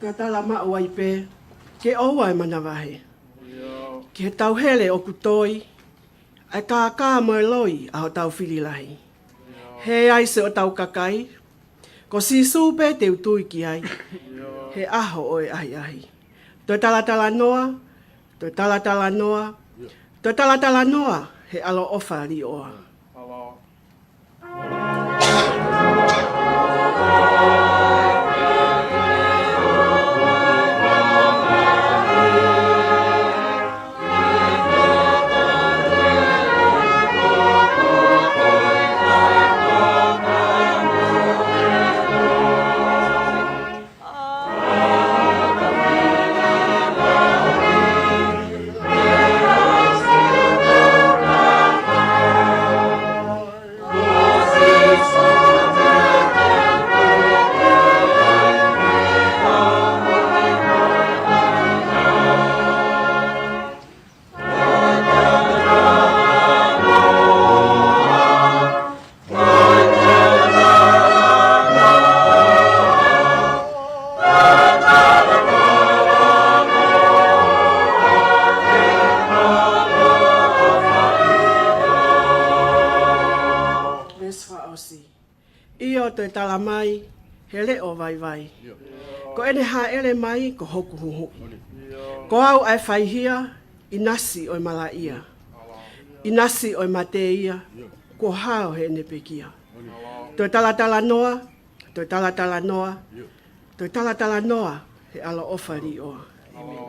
Ka tala maʻu ai pē, ke ʻoua ʻe manavahē ki he tauhele ʻoku toi, ʻa e kākā mo e loi ʻa hotau fili lahi. He ʻe ai siʻotau kakai, ko Sīsū pē te u tui ki ai he ʻaho ʻo e ʻahiʻahi. Toe talatalanoa, toe talatalanoa, toe talatalanoa he ʻaloʻofa līʻoa. Veesi fakaʻosi. ʻIo, toe tala mai he leʻo vaivai, ko ʻene hāʻele mai ko hoku huhuʻi. Ko au ʻa e faihia, ʻinasi ʻo e malaʻia, ʻinasi ʻo e mate ia, kuo hao heʻene pekia. Toe talatalanoa, toe talatalanoa, toe talatalanoa he ʻaloʻofa līʻoa. ʻĒmeni.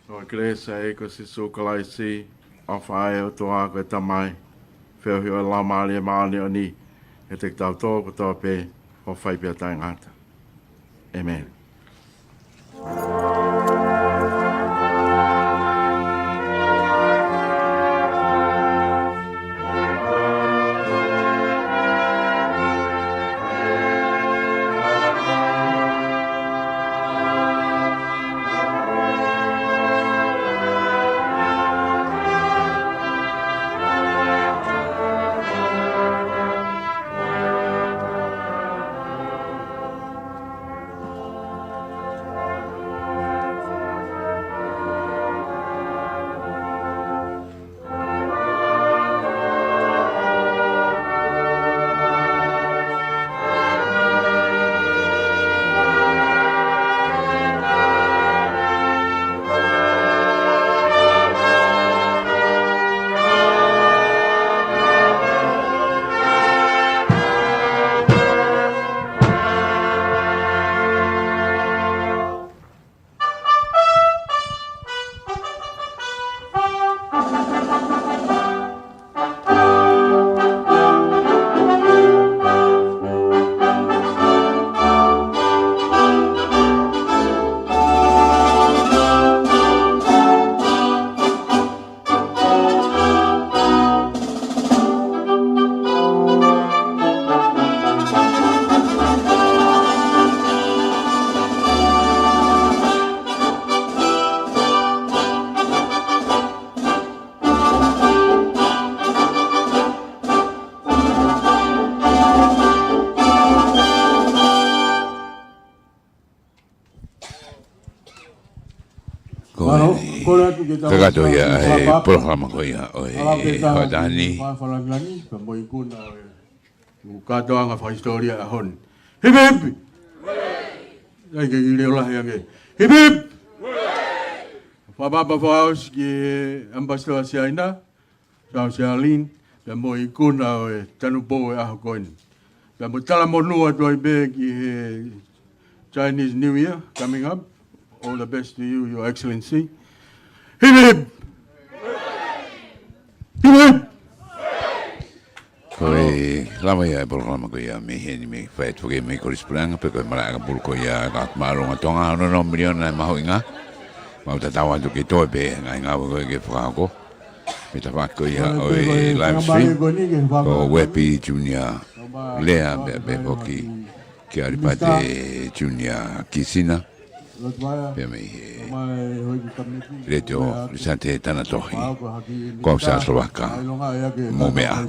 Ko e kelesi ʻa e ʻEiki ko Sīsū Kalaisi, ʻofa ʻa e ʻOtua ko e Tamai, feohi ʻo e Laumālie Māʻoniʻoni, ʻiate kitautolu kotoa pē, ʻo fai pē ʻo taʻengata. ʻĒmeni. Kakato ia e polokalama ko ia ʻo e hoʻatā ni. Pea mo e ikuna ʻo e kātoanga fakahisitōlia ʻaho ni. Hipi hipi! ʻAi ke kiʻi leʻo lahi ange. Hipi hipi! Fakapapa fakaʻosi ki he ʻAmipasitoa Siaina, Sāo Sialin, pea mo e ikuna ʻo e tanupou ʻo e ʻaho ko eni. Pea mo e talamonū atu ai pē ki he Chinese New Year coming up. All the best to you, Your Excellency. Hipi hipi! Hipi hipi! Ko e lava ia e polokalama ko ia mei heni mei fai atu foki mei Kolisi Puleʻanga pe ko e malaʻe ʻakapulu ko ia ʻa e Kāinga Tonga, ono noa miliona e mahuʻinga. Mau tatau atu ke toe pē ngaahi ngāue ko ē ke fakahoko. Mei he tafaʻaki ko ia ʻo e live stream, ko Wepi Junior Lea, pea pehē foki kia Alipate Junior Kisina, pea mei he Letiō Lisate Tanatohi, ko au Sā Solovaka, mou meʻa ā.